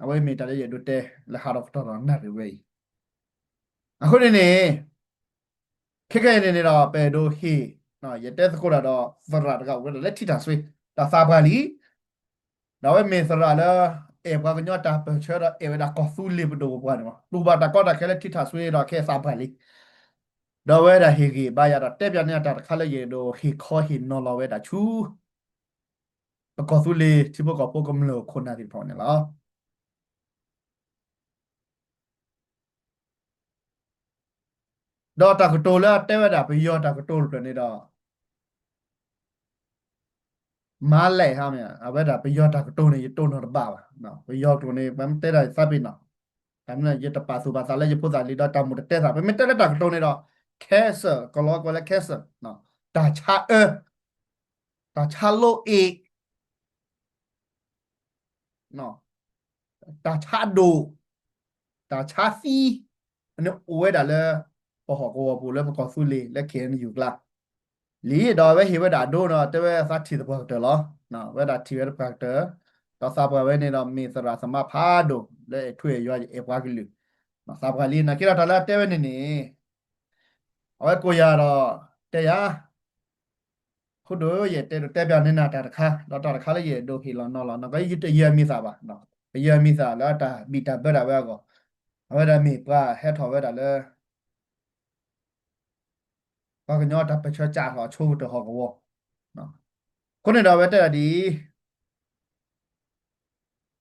အဝဲမ့ၢ်တၢ်လၢယအဲၣ်ဒိးတဲ လၢဟးထီၣ်ကတီၢ်ဒီးနၣ်ရံၣ်ဝဲအံၤ. အဃိန့ၣ်န့ၣ် ခဲကနံၣ်အံၤန့ၣ်ဒီး ပအဲၣ်ဒိးဟ့ၣ်, ယတဲသကိးတၢ်ဒီး သရၣ်တဂၤအိၣ်ဝဲဒၣ်လၢထံထၣ်စွ့, တၢ်သးပှၢ်လံ, ဒီးအဝဲမ့ၢ်သရၣ်လၢ အဲၣ်ပှၤကညီတၢ်ပၢၢ်ဆၢဒီး အဲၣ်ဝဲဒၣ်ကီၢ်သူလ့ၤပဒိၣ်ပပှၢ်န့ၣ်လီၤ. တူၢ်ဘၣ်တၢ်ကီတၢ်ခဲလၢထံထၣ်စွ့ဒီးခဲအံၤသးပှၢ်လံ, ဒီးအဝဲဒၣ်ဟ့ၣ်ဂံၢ်ဘါယၤဒီးတဲပၠးန့ၢ်တၢ်တခါလၢယအဲၣ်ဒိးဟ့ၣ်ခီဟ့ၣ်နီၤလီၤဝဲဒၣ်ဆူ ပကီၢ်သူလ့ၤထံဖိကီၢ်ဖိကမျၢၢ်ခိၣ်နၢ်သ့ၣ်တဖၣ်န့ၣ်လီၤ. ဒီးတၢ်ကတိၤလၢအတဲဝဲဒၣ်ပယီၤတၢ်ကတိၤတဖျၢၣ်န့ၣ်ဒီး မၤလဲၣ်ဟါမ့ၢ် အဝဲဒၣ်ပယီၤတၢ်ကတိၤန့ၣ် ယတိၢ်နီၣ်တဘၣ်ဘၣ်. ပယီၤကတိၤန့ၣ် ပမ့ၢ်တဲဒၣ်ယသးပ့ၤနီၣ်, တၢ်မ့ၢ်ယတပာ်သူၣ်ပာ်သးလၢယဖိသၣ်လံဒီးတၢ်မိၣ်တတဲသး, ပမ့ၢ်တဲလၢတၢ်ကတိၤန့ၣ်ဒီး cancer ကလီၤကီးလၢ cancer, တၢ်ဆါအၢ, တၢ်ဆါလိအ့ၣ် တၢ်ဆါဒိၣ်, တၢ်ဆါသံ, န့ၣ်အိၣ်ဝဲဒၣ်လၢ ပဟီၣ်ကဝီၤပူၤလၢပကီၢ်သူလ့ၤလၢ K N U ကျါ လံ, ဒီးအဝဲဟ့ၣ်ဝဲဒၣ်အဒိဒီး တဲဝဲသးထံၣ်သပှၢ်ကတၢၢ်လီၤ. ဝဲဒၣ်ထံၣ်ဝဲသပှၢ်ကတၢၢ်, ဒီးသးပှၢ်ဝဲန့ၣ်ဒီးမ့ၢ်သရၣ်သမါဖးဒိၣ်လၢအဲၣ်ထူအဲၣ်ယွၤအဲၣ်ပှၤကလုာ်, သးပှၢ်လံ နာ်က့ဒီးတၢ်လၢအတဲဝဲန့ၣ်န့ၣ် အဝဲကိးယၤဒီး တဲယၤ ဖိဒိၣ် ယအဲၣ်ဒိးတဲပၠးန့ၢ်နၤတၢ်တခါ, ဒီးတၢ်တခါလၢယအဲၣ်ဒိးဟ့ၣ်လီၤနီၤလီၤ, နကယတယၢၤမံၤသးဘၣ်, ပယၢၤမံၤသးလၢတၢ်ဘံၣ်တၢ်ဘၢဒၣ်ဝဲအဂီၢ်, အဝဲဒၣ်မ့ၢ်ပှၤဟဲထီၣ်ဝဲဒၣ်လၢ ပှၤကညီတၢ်ပၢၢ်ဆၢကၠးထီၣ်အဆိကတၢၢ်ဟီၣ်ကဝီၤ, အဃိန့ၣ်ဒီးအဝဲတဲဒၣ်ဒ်အံၤ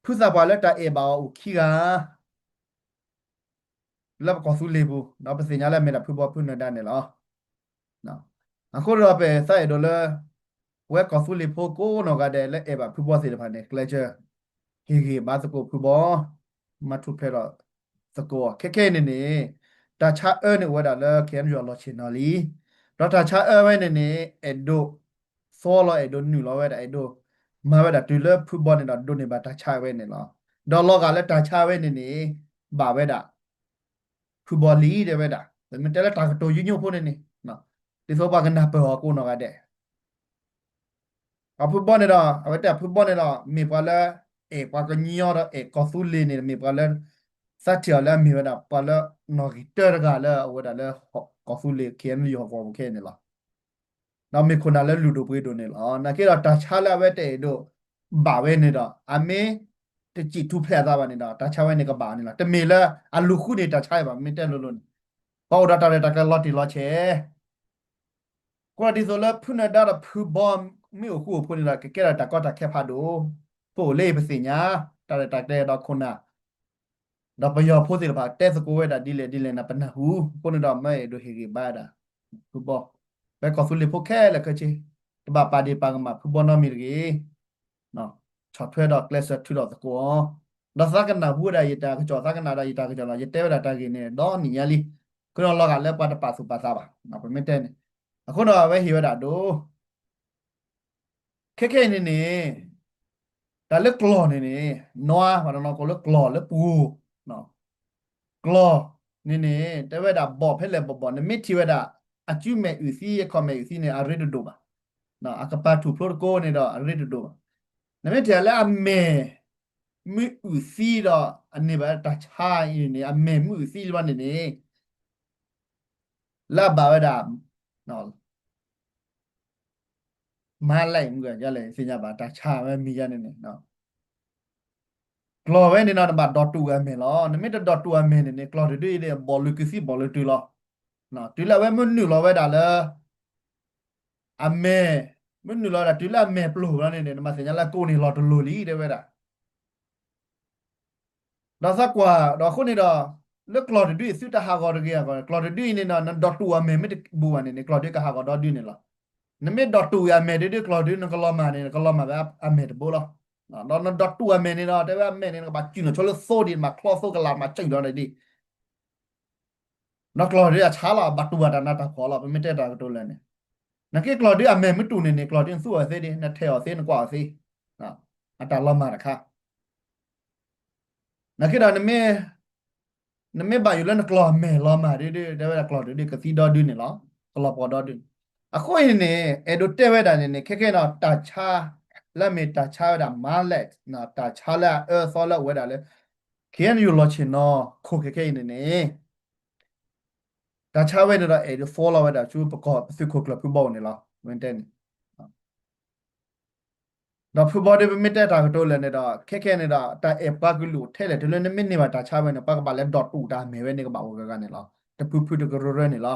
ဖုသးပှၢ်လၢတၢ်အဲၣ်ဘၣ်အီၤအိၣ်ခံဂၤ လၢပကီၢ်သူလ့ၤပူၤ, ဒီးပသ့ၣ်ညါလၢအမ့ၢ်ဒၣ်ဖုဘီဖုနၢၤဒါန့ၣ်လီၤ. အဃိဒီးပသးအဲၣ်ဒိးလၢ ပဝဲကီၢ်သူလ့ၤဖိကိးနီၢ်ဂၤဒဲးလၢအဲၣ်ဘၣ်ဖုဘီသ့ၣ်တဖၣ်န့ၣ် ကျဲးစၢး ဟ့ၣ်ဂံၢ်ဘါသကိးဖုဘီ, မၤထူၣ်ဖျဲးထီၣ်သကိးအီၤ. ခဲခဲအံၤန့ၣ်န့ၣ် တၢ်ဆါအၢန့ၣ်အိၣ်ဝဲဒၣ်လၢ K N U အလီၢ်ဆ့ၣ်နီၤလံ. ဒီးတၢ်ဆါအၢဝဲန့ၣ်န့ၣ် အဲၣ်ဒိးသီလီၤ အဲၣ်ဒိးနုာ်လီၤဝဲဒၣ် အဲၣ်ဒိးမၤဝဲဒၣ်တုၤလၢဖုဘီန့ၣ်ဒီးဒိးန့ၢ်ဘၣ်တၢ်ဆါဝဲန့ၣ်လီၤ. ဒီးလီၤဂာ်လၢတၢ်ဆါဝဲန့ၣ်န့ၣ် ဘၣ်ဝဲဒၣ် ဖုဘီလံတဲဝဲဒၣ်, ပမ့ၢ်တဲလၢတၢ်ကတိၤယိယိဖိန့ၣ်န့ၣ် ဒ်သိးပှၤကနၢ်ပၢၢ်အီၤကိးနီၢ်ဂၤဒဲး အဖုဘီန့ၣ်ဒီး အဝဲတဲဖုဘီန့ၣ်ဒီး မ့ၢ်ပှၤလၢ အဲၣ်ပှၤကညီဒီးအဲၣ်ကီၢ်သူလ့ၤန့ၣ် မ့ၢ်ပှၤလၢ သးထံၣ်အီၤလၢအမ့ၢ်ဝဲဒၣ် ပှၤလၢနီၣ်ဂံၢ်တၢတဂၤလၢအဝဲဒၣ်လၢ ကီၢ်သူလ့ၤ K N U ဟီၣ်ကဝီၤပူၤခဲအံၤန့ၣ်လီၤ. ဒီးမ့ၢ်ခိၣ်နၢ်လၢလုၢ်ဒိၣ်ပှ့ၤဒိၣ်န့ၣ်လီၤ. နာ်က့ဒီးတၢ်ဆါလၢအဝဲတအဲၣ်ဒိးဘၣ်ဝဲန့ၣ်ဒီး အမ့ၢ်တစံၣ်ထူၣ်ဖျဲးအသးဘၣ်န့ၣ်ဒီး တၢ်ဆါဝဲန့ၣ်ကဘၣ်န့ၣ်လီၤ. တမ့ၢ်လၢအလူၤဃုန့ၢ်တၢ်ဆါဘၣ် မ့ၢ်တဲလိၤလိၤန့ၣ် ပှၤအိၣ်ဒီးတၢ်ရဲၣ်တၢ်ကျဲၤလီၤတံၢ်လီၤဆဲး အဃိဒီးဒ်သိးလၢဖုနၢၤဒါဒီးဖုဘီမ့ၢ်အိၣ်ဃူအိၣ်ဖိးန့ၣ်ဒီး ကကဲထီၣ်တၢ်ကီတၢ်ခဲဖးဒိၣ်, ပအိၣ်လၢအံၤပသ့ၣ်ညါ တၢ်ရဲၣ်တၢ်ကျဲၤဒီးခိၣ်နၢ် ဒီးပယီၤဖိသ့ၣ်တဖၣ်တဲသကိးဝဲဒၣ်ဒ်လဲၣ်ဒ်လဲၣ်န့ၣ် ပနၢ်ဟူ, အဃိန့ၣ်ဒီးမ့ၢ်အဲၣ်ဒိးဟ့ၣ်ဂံၢ်ဘါဒၣ် ဖုဘီ, ပဝဲကီၢ်သူလ့ၤဖိခဲလၢာ်ခဲဆ့ တဘၣ်ပာ်ဒ့ၣ်ပာ်ကမၣ်ဖုဘီနီတမံၤတဂ့ၤ. ဆီၣ်ထွဲဒီးကျဲးစၢးထုးထီၣ်သကိးအီၤ, ဒီးသးကနၣ်ဟူဝဲဒၣ်ယတၢ်ကစီၣ် သးကနၣ်ဒီးယတၢ်ကစီၣ်လီၤ. ယတဲဝဲဒၣ်တၢ်ဂ့ၢ်န့ၣ် ဒီနံၣ်ညါလံ, ခုဒီးလီၤဂာ်လၢပှၤတပာ်သူၣ်ပာ်သးဘၣ်, ပမ့ၢ်တဲန့ၣ်, အဃိဒီးအဝဲဟ့ၣ်ဝဲဒၣ်ဒိ ခဲခဲအံၤန့ၣ်န့ၣ်, တၢ်လၢကျီၢ်န့ၣ်န့ၣ်, နွါ ပှၤတနီၤကိးလၢကျီၢ်လၢပှိၤ, ကျီၢ်န့ၣ်န့ၣ် တဲဝဲဒၣ်ဘီၣ်ဖဲလဲၣ်ဘီၣ်ဘီၣ် နမ့ၢ်ထံၣ်ဝဲဒၣ် အစုမဲာ်အုၣ်သံ အခီၣ်မဲာ်အုၣ်သံန့ၣ် အရ့တဒိၣ်ဘၣ်. အကပၤထူၣ်ဖျိတကိးန့ၣ်ဒီးအရ့တဒိၣ်ဘၣ်. နမ့ၢ်ထံၣ်လၢအမဲာ် မ့ၢ်အုၣ်သံဒီး အန့ၢ်ဘၣ်တၢ်ဆါအံၤန့ၣ် အမဲာ်မ့ၢ်အုၣ်သံလီၤန့ၣ်န့ၣ် လၢအဘၣ်ဝဲဒၣ် မၤလဲၣ်မုၢ်လဲၣ် သ့ၣ်ညါဘၣ်တၢ်ဆါဝဲမံၤယါန့ၣ်န့ၣ်, ကျီၢ်ဝဲန့ၣ်ဒီး နဘၣ်ဒိးတူၢ်အမဲာ်လီၤ. နမ့ၢ်တဒိးတူၢ်အမဲာ်န့ၣ်န့ၣ် ကျီၢ်တဒုအံၤန့ၣ် ဘီၣ်လုၢ်ကုၢ်သံဘီၣ်လုၢ်တုၤလီၤ. တုၤလၢအဝဲမ့ၢ်နုာ်လီၤဝဲဒၣ်လၢ အမဲာ်, မ့ၢ်နုာ်လီၤဝဲဒၣ်တုၤလၢအမဲာ်ပျိၢ်လီၤန့ၣ်န့ၣ် နဘၣ်သ့ၣ်ညါလၢကိးန့ၣ်လီၤတလိၤလံ တဲဝဲဒၣ် ဒီးသးကွၢ်ဒီးအဃိန့ၣ်ဒီး လၢကျီၢ်တဒုအံၤ သုတဟးဂီၤတဂ့ၤအဂီၢ်န့ၣ် ကျီၢ်တဒုအံၤန့ၣ်ဒီး နဒိးတူၢ်အမဲာ်မ့ၢ်တဘူးဘၣ်န့ၣ်န့ၣ် ကျီၢ်ဒုကဟးဂီၤဒီဒုန့ၣ်လီၤ. နမ့ၢ်ဒိးတူၢ်အမဲာ်ဒုဒု ကျီၢ်ဒုနကလီၤမၢ်န့ၣ် နကလီၤမၢ်ဝဲအမဲာ်တဘိလီၤ. ဒီးနဒိးတူၢ်အမဲာ်န့ၣ်ဒီး တဲဝဲအမဲာ်န့ၣ် နကဘၣ်စုၣ်နီၣ်ဆိလၢသိဒံး နဘၣ်ချီသိကလး နဘၣ်စုၣ်လီၤန့ၣ်ဒံး ဒီးကျီၢ်ဒုအဆါလီၤ ဘၣ်တူၢ်ဘၣ်တၢ်နးတၢ်ဖှီၣ်လီၤ ပမ့ၢ်တဲတၢ်ကတိၤလၢာ်န့ၣ်, နက့ကျီၢ်ဒုအမဲာ်မ့ၢ်တူၢ်န့ၣ်န့ၣ် ကျီၢ်ဒုနသူအီၤသ့ဒံး နထဲးအီၤသ့ နကွၢ်အီၤသ့, အတၢ်လီၤမၢ်တခါ နက့ဒီး နမ့ၢ်ဘၣ်ယိၣ်လၢနကျီၢ်အမဲာ်လီၤမၢ်ဒုဒု တဲဝဲဒၣ်ကျီၢ်ဒုဒုကသံဒီဒုန့ၣ်လီၤ, ကလီၤပှီၢ်ဒီဒုန့ၣ်, အဃိအံၤန့ၣ် အဲၣ်ဒိးတဲဝဲဒၣ်န့ၣ်န့ၣ် ခဲခဲဒီးတၢ်ဆါ လၢအမ့ၢ်တၢ်ဆါဝဲဒၣ် မၤလဲၣ် တၢ်ဆါလၢအအၢအသီလၢအအိၣ်ဝဲဒၣ်လၢ ခ့ၣ်အဲၣ်ယူၣ် လီၤဆ့ၣ်နီၤခိၣ်ခဲခဲအံၤန့ၣ်န့ၣ် တၢ်ဆါဝဲန့ၣ်ဒီး အဲၣ်ဒိး follow ဝဲဒၣ်ဆူပကီၢ်ပသုးခိၣ်ကျၢၢ်ဖုဘီအိၣ်န့ၣ်လီၤ ဝဲတဲန့ၣ် ဒီးဖုဘီဒု ပမ့ၢ်တဲတၢ်ကတိၤလၢာ်န့ၣ်ဒီး ခဲခဲန့ၣ်ဒီး တၢ်အဲၣ်ပှၤကလုာ်အိၣ်ထဲလဲၣ် တုၤလၢနမ့ၢ်န့ၢ်ဘၣ်တၢ်ဆါဝဲန့ၣ် ပှၤကဘၣ်လဲၤဒိးတူၢ်တၢ်အမဲာ်ဝဲန့ၣ် ကဘၣ်အိၣ်ဂၤဂၤန့ၣ်လီၤ. တဖုဖုတကရၢရၢန့ၣ်လီၤ.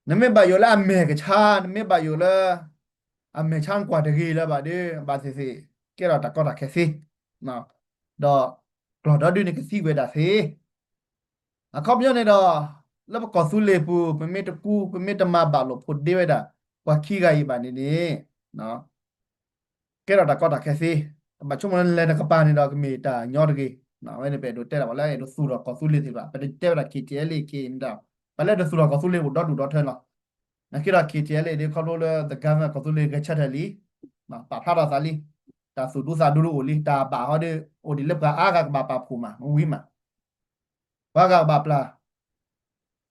နမ့ၢ်ဘၣ်ယိၣ်လၢအမဲာ်ကဆါ နမ့ၢ်ဘၣ်ယိၣ်လၢ အမဲာ်ဆါနကွၢ်တဂ့ၤလၢၤဘၣ်ဒီး ဘၣ်သ့ၣ်သ့ၣ် ကဲထီၣ်တၢ်ကီတၢ်ခဲသ့ ဒီးကျီၢ်ဒီဒုန့ၣ်ကသံဝဲဒၣ်သ့ အခီပညီန့ၣ်ဒီး လၢပကီၢ်သူလ့ၤပူၤ ပမ့ၢ်တကူ ပမ့ၢ်တမၤဘၣ်လိာ်ဖိးဒ့ဝဲဒၣ် ပှၤခံဂၤအံၤဘၣ်န့ၣ်န့ၣ် ကဲထီၣ်တၢ်ကီတၢ်ခဲသ့, ဘၣ်ဆိကမိၣ်လၢလဲၤတကပၤန့ၣ်ဒီး ကမ့ၢ်တၢ်ညီတဂ့ၤ, အဝဲန့ၣ် ပအဲၣ်ဒိးတဲဒၣ်ပှၤလၢအဲၣ်ဒိးသူၣ်ထီၣ်ကီၢ်သူလ့ၤသ့ၣ်တဖၣ်, ပတတဲဝဲဒၣ် ခ့ၣ်ထံၣ်အဲလ့ၣ်ခ့ၣ်န့ၣ်ဒီး ပှၤလၢအဲၣ်ဒိးသူၣ်ထီၣ်ကီၢ်သူလ့ၤအိၣ်ဒီဒူၣ်ဒီထၢလီၤ. နာ်က့ဒီး ခ့ၣ်ထံၣ်အဲလ့ၣ်ဒီး ခီဖျိလၢ the government ကီၢ်သူလ့ၤဂဲၤဆၢထၢၣ်လံ, ပာ်ဖျါထီၣ်သးလံ, တၢ်သူၣ်ဒူသးဒူတအိၣ်လံ, တၢ်ဘၣ်ဟီဒီး အိၣ်ဒံးလၢပှၤအါဂၤကဘၣ်ပာ်ဖှိၣ်မး မ့ၢ်ဝံၤမး ပှၤဂၤကဘၣ်ပျၢ်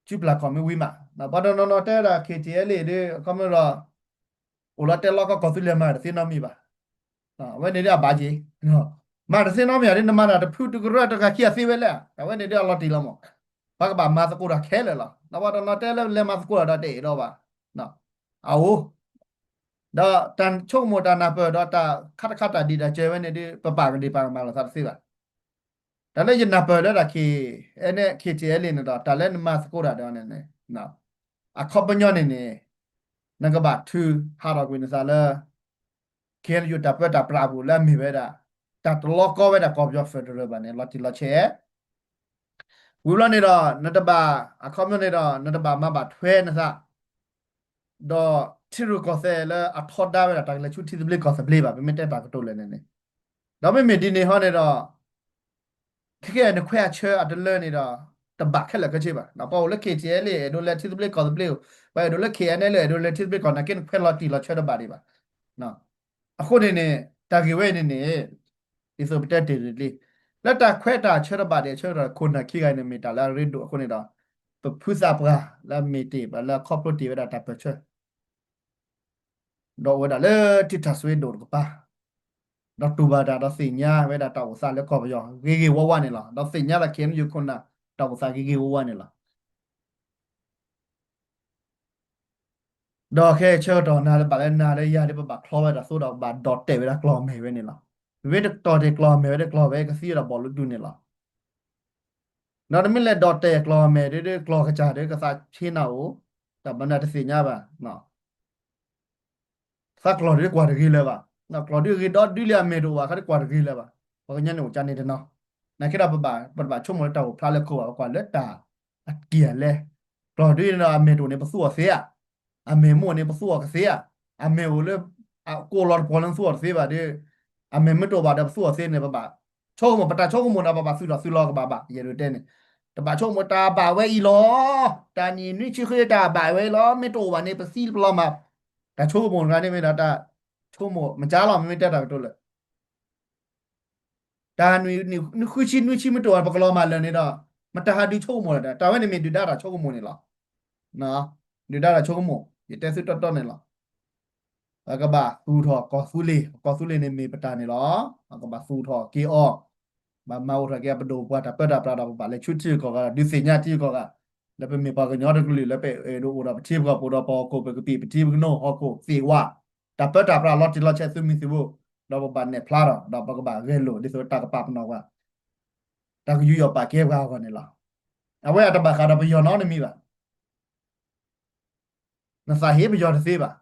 စုပျၢ်ခီၣ်မ့ၢ်ဝံၤမး, ပှၤတနီၤနီၤတဲဝဲဒၣ် ခ့ၣ်ထံၣ်အဲလ့ၣ်ဒီး အခီပညီဒီး အိၣ်လီၤတဲလီၢ်ကီၢ်သူလ့ၤမၤတသ့နီတမံၤဘၣ်. အဝဲန့ၣ်ဒ်အဘၣ်က့ၤ, မၤတသ့နီတမံၤဒီး နမၤတၢ်တဖုတကရၢတဂၤခံဂၤသ့ဝဲလဲၣ်, အဝဲန့ၣ်ဒ်အလီၤတံၢ်လီၤမး, ပှၤကဘၣ်မၤသကိးတၢ်ခဲလၢာ်လီၤ. ဒီးပှၤတနီၤတဲလၢလဲၤမၤသကိးတၢ်ဒီးတအဲၣ်ဒိးဘၣ်, အအိၣ် ဒီးတၢ်ဆိကမိၣ်တၢ်နၢ်ပၢၢ်ဒီးတၢ်ခါတခါတၢ်ဒံးတၢ်စၢၤဝဲန့ၣ်ဒီး ပပာ်ကဒံးပာ်ကမၣ်လိာ်သးတသ့ဘၣ်. တၢ်လၢယနၢ်ပၢၢ်လၢဒၣ် ခ့ၣ်အဲလ့ၣ်န့ၣ်ဒီး တၢ်လၢနမၤသကိးတၢ်ဒီးန့ၣ် အခီပညီန့ၣ်န့ၣ် နကဘၣ်ထုးဟးထီၣ်ကွံာ်နသးလၢ ခ့ၣ်အဲလ်ယူၣ် တၢ်ပၢတၢ်ပြးအပူၤလၢအမ့ၢ်ဝဲဒၣ် တၢ်တလီၤကီဝဲဒၣ်ကီၢ်ပယီၤ federal ဘၣ်န့ၣ် လီၤတံၢ်လီၤဆဲး ဝံၤဘျီန့ၣ်ဒီး နတဘၣ် အခီပညီန့ၣ်ဒီး နတဘၣ်မၤဘၣ်ထွဲနသး ဒီးထံရူၢ်ကီၢ်သဲးလၢအထီဒါဝဲဒၣ်တၢ်ကလဲၤဆူထံသဘျ့ကီၢ်သဘျ့ဘၣ် ပမ့ၢ်တဲတၢ်ကတိၤလၢာ်န့ၣ်န့ၣ်, ဒီးမ့မ့ၢ်ဒ်န့ၣ်ဟီန့ၣ်ဒီး ခဲကဲန့ၣ် နခွဲးအဆၢအတလၢန့ၣ်ဒီး တဘၣ်ခဲလၢာ်ခဲဆ့ဘၣ်. ပှၤအိၣ်လၢ ခ့ၣ်ထံၣ်အဲလ့ၣ် အဲၣ်ဒိးလဲၤထံသဘျ့ကီၢ်သဘျ့, ပှၤအဲၣ်ဒိးလၢ ခ့ၣ်အဲလ့ၣ် အဲၣ်ဒိးလဲၤထံသဘျ့ကီၢ် နာ်က့နခွဲးလီၤတံၢ်လီၤဆဲးတဘၣ်ဒံးဘၣ်. အဃိန့ၣ်န့ၣ် တၢ်ဂ့ၢ်ဝဲအံၤန့ၣ်န့ၣ် ဒ်သိးပတဲတ့ၢ်တ့ၢ်လံ, လၢတၢ်ခွဲးတၢ်ဆၢတဘၣ်ဒံးအဆၢကတီၢ် ခိၣ်နၢ်ခံဂၤအံၤန့ၣ် မ့ၢ်တၢ်လၢအရ့ဒိၣ်အဃိန့ၣ်ဒီး ပဖုသးပှၢ်လၢအမ့ၢ်တ့ၢ်ဘၣ်လၢအခီဖျိတ့ၢ်ဝဲဒၣ်တၢ်ပၢၢ်ဆၢ ဒီးအိၣ်ဝဲဒၣ်လၢထံထၣ်စွ့ဒိၣ်တကပၤ, ဒီးတူၢ်ဘၣ်တၢ်ဒီးသ့ၣ်ညါဝဲဒၣ်တၢ်အိၣ်သးလၢကီၢ်ပယီၤဂ့ၤဂ့ၤဝါဝါန့ၣ်လီၤ. ဒီးသ့ၣ်ညါလၢ ခ့ၣ်အဲလ်ယူၣ် ခိၣ်နၢ် တၢ်အိၣ်သးဂ့ၤဂ့ၤဝါဝါန့ၣ်လီၤ. ဒီးခဲအံၤဆၢကတီၢ်နၤလၢဘၣ်လၢနၤလၢယၤဒီး ပဘၣ်ချီဝဲဒၣ်သိဒီး ပဘၣ်ဒိးတဲာ်ဝဲဒၣ်ကျီၢ်အမဲာ်ဝဲန့ၣ်လီၤ. ပမ့ၢ်တဒိးတဲာ်ကျီၢ်အမဲာ်ဝဲဒီး ကျီၢ်ဝဲကသံဒီးဘီၣ်လိဒူန့ၣ်လီၤ. ဒီးနမ့ၢ်လဲၤဒိးတဲာ်ကျီၢ်အမဲာ်ဒီး ကျီၢ်ကစၢ်ဒီး ကသးဆ့နၤအိၣ်, တၢ်ဘၣ်နၤတသ့ၣ်ညါဘၣ် သးကျီၢ်ဒုးကွၢ်တဂ့ၤလၢၤဘၣ်. ကျီၢ်ဒုးဂ့ၤဒီဒုလံ အမဲာ်တအိၣ်ဘၣ် ခီဒုးကွၢ်တဂ့ၤလၢၤဘၣ်. ပှၤကညီန့ၣ်အိၣ်ကန့ၣ်တနီၤ, နာ်က့ဒီး ပတဘၣ်ဆိကမိၣ်လၢတၢ်အိၣ်ဖျါလၢခိဘၣ်, ပကွၢ်လၢတၢ်အကံၢ်အလဲ, ကျီၢ်ဒုးန့ၣ်ဒီး အမဲာ်တအိၣ်န့ၣ် ပသူအီၤသ့ဧါ, အမဲာ်မ့ၢ်အိၣ်န့ၣ် ပသူအီၤကသ့ဧါ, အမဲာ်အိၣ်လၢ အကိၢ်လီၤတပီၤလၢသူၣ်အီၤတသ့ဘၣ်ဒီး အမဲာ်မ့ၢ်တအိၣ်ဘၣ်ဒီးပသူၣ်အီၤသ့န့ၣ် ပဘၣ်ဆိကမိၣ် ပတၢ်ဆိကမိၣ်န့ၣ် ပဘၣ်သူၣ်ထီၣ်သူၣ်လီၤကဘၣ်ဘၣ် ယအဲၣ်ဒိးတဲန့ၣ် တဘၣ်ဆိကမိၣ်တၢ်ဘၣ်ဝဲအံၤလီၤ. တၢ်နံၣ်နွံဆံဃုတၢ်ဘၣ်ဝဲအံၤလီၤ မ့ၢ်တအိၣ်ဘၣ်န့ၣ် ပသံပလီၤမး. တၢ်ဆိကမိၣ်တဂၤန့ၣ်မ့ၢ်ဒၣ်တၢ်ဆိကမိၣ်မကါလီၤ မ့မ့ၢ်တဲတၢ်ကတိၤလၢ တၢ်နွံနွံဃုဆံနွံဆံမ့ၢ်တအိၣ်ဘၣ်န့ၣ် ပကလီၤမၢ်လၢာ်န့ၣ်ဒီး မတၤဟးဒုးဆိကမိၣ်လၢၤဒီး တၢ်ဝဲန့ၣ်မ့ၢ်ဒုၣ်ဒါတၢ်ဆိကမိၣ်န့ၣ်လီၤ. ဒုၣ်ဒါတၢ်ဆိကမိၣ် ယတဲသုတီတီန့ၣ်လီၤ. ပကဘၣ်သူၣ်ထီၣ်ကီၢ်သူလ့ၤ ကီၢ်သူလ့ၤန့ၣ်မ့ၢ်ပတၢ်န့ၣ်လီၤ. ပကဘၣ်သူၣ်ထီၣ်က့ၤအီၤ ဘၣ်မၤအိၣ်ထီၣ်က့ၤအပဒိၣ်ပပှၢ်တၢ်ပၢတၢ်ပြးဒီး ပဘၣ်လဲၤဆူထံဂုၤကီၢ်ဂၤ ဒုးသ့ၣ်ညါထံဂုၤကီၢ်ဂၤ လၢပမ့ၢ်ပှၤကညီတကလုာ်လၢပအဲၣ်ဒိးအိၣ်ဒီးပထံပကီၢ် ပအိၣ်ဒီးပဟီၣ်ခိၣ် ပကပံာ်ပထံပကနိ ဟီၣ်ခိၣ်သ့ၣ်ဝါ တၢ်ပၢတၢ်ပြးလီၤတံၢ်လီၤဆဲးသုးမုၢ်သံၣ်ဘိ ဒီးပဘၣ်နဲၣ်ဖျါထီၣ် ဒီးပကဘၣ်ဂဲၤလိာ်ဒ်သိးတၢ်ကပာ်ပနီၣ်ပှၤ တၢ်ကယူးယီၣ်ပာ်ကဲပှၤအဂီၢ်န့ၣ်လီၤ. အဝဲအတဘၣ်ဃးဒီးပယီၤနီတမံၤဘၣ်. နသးဟ့ပယီၤတသ့ဘၣ်.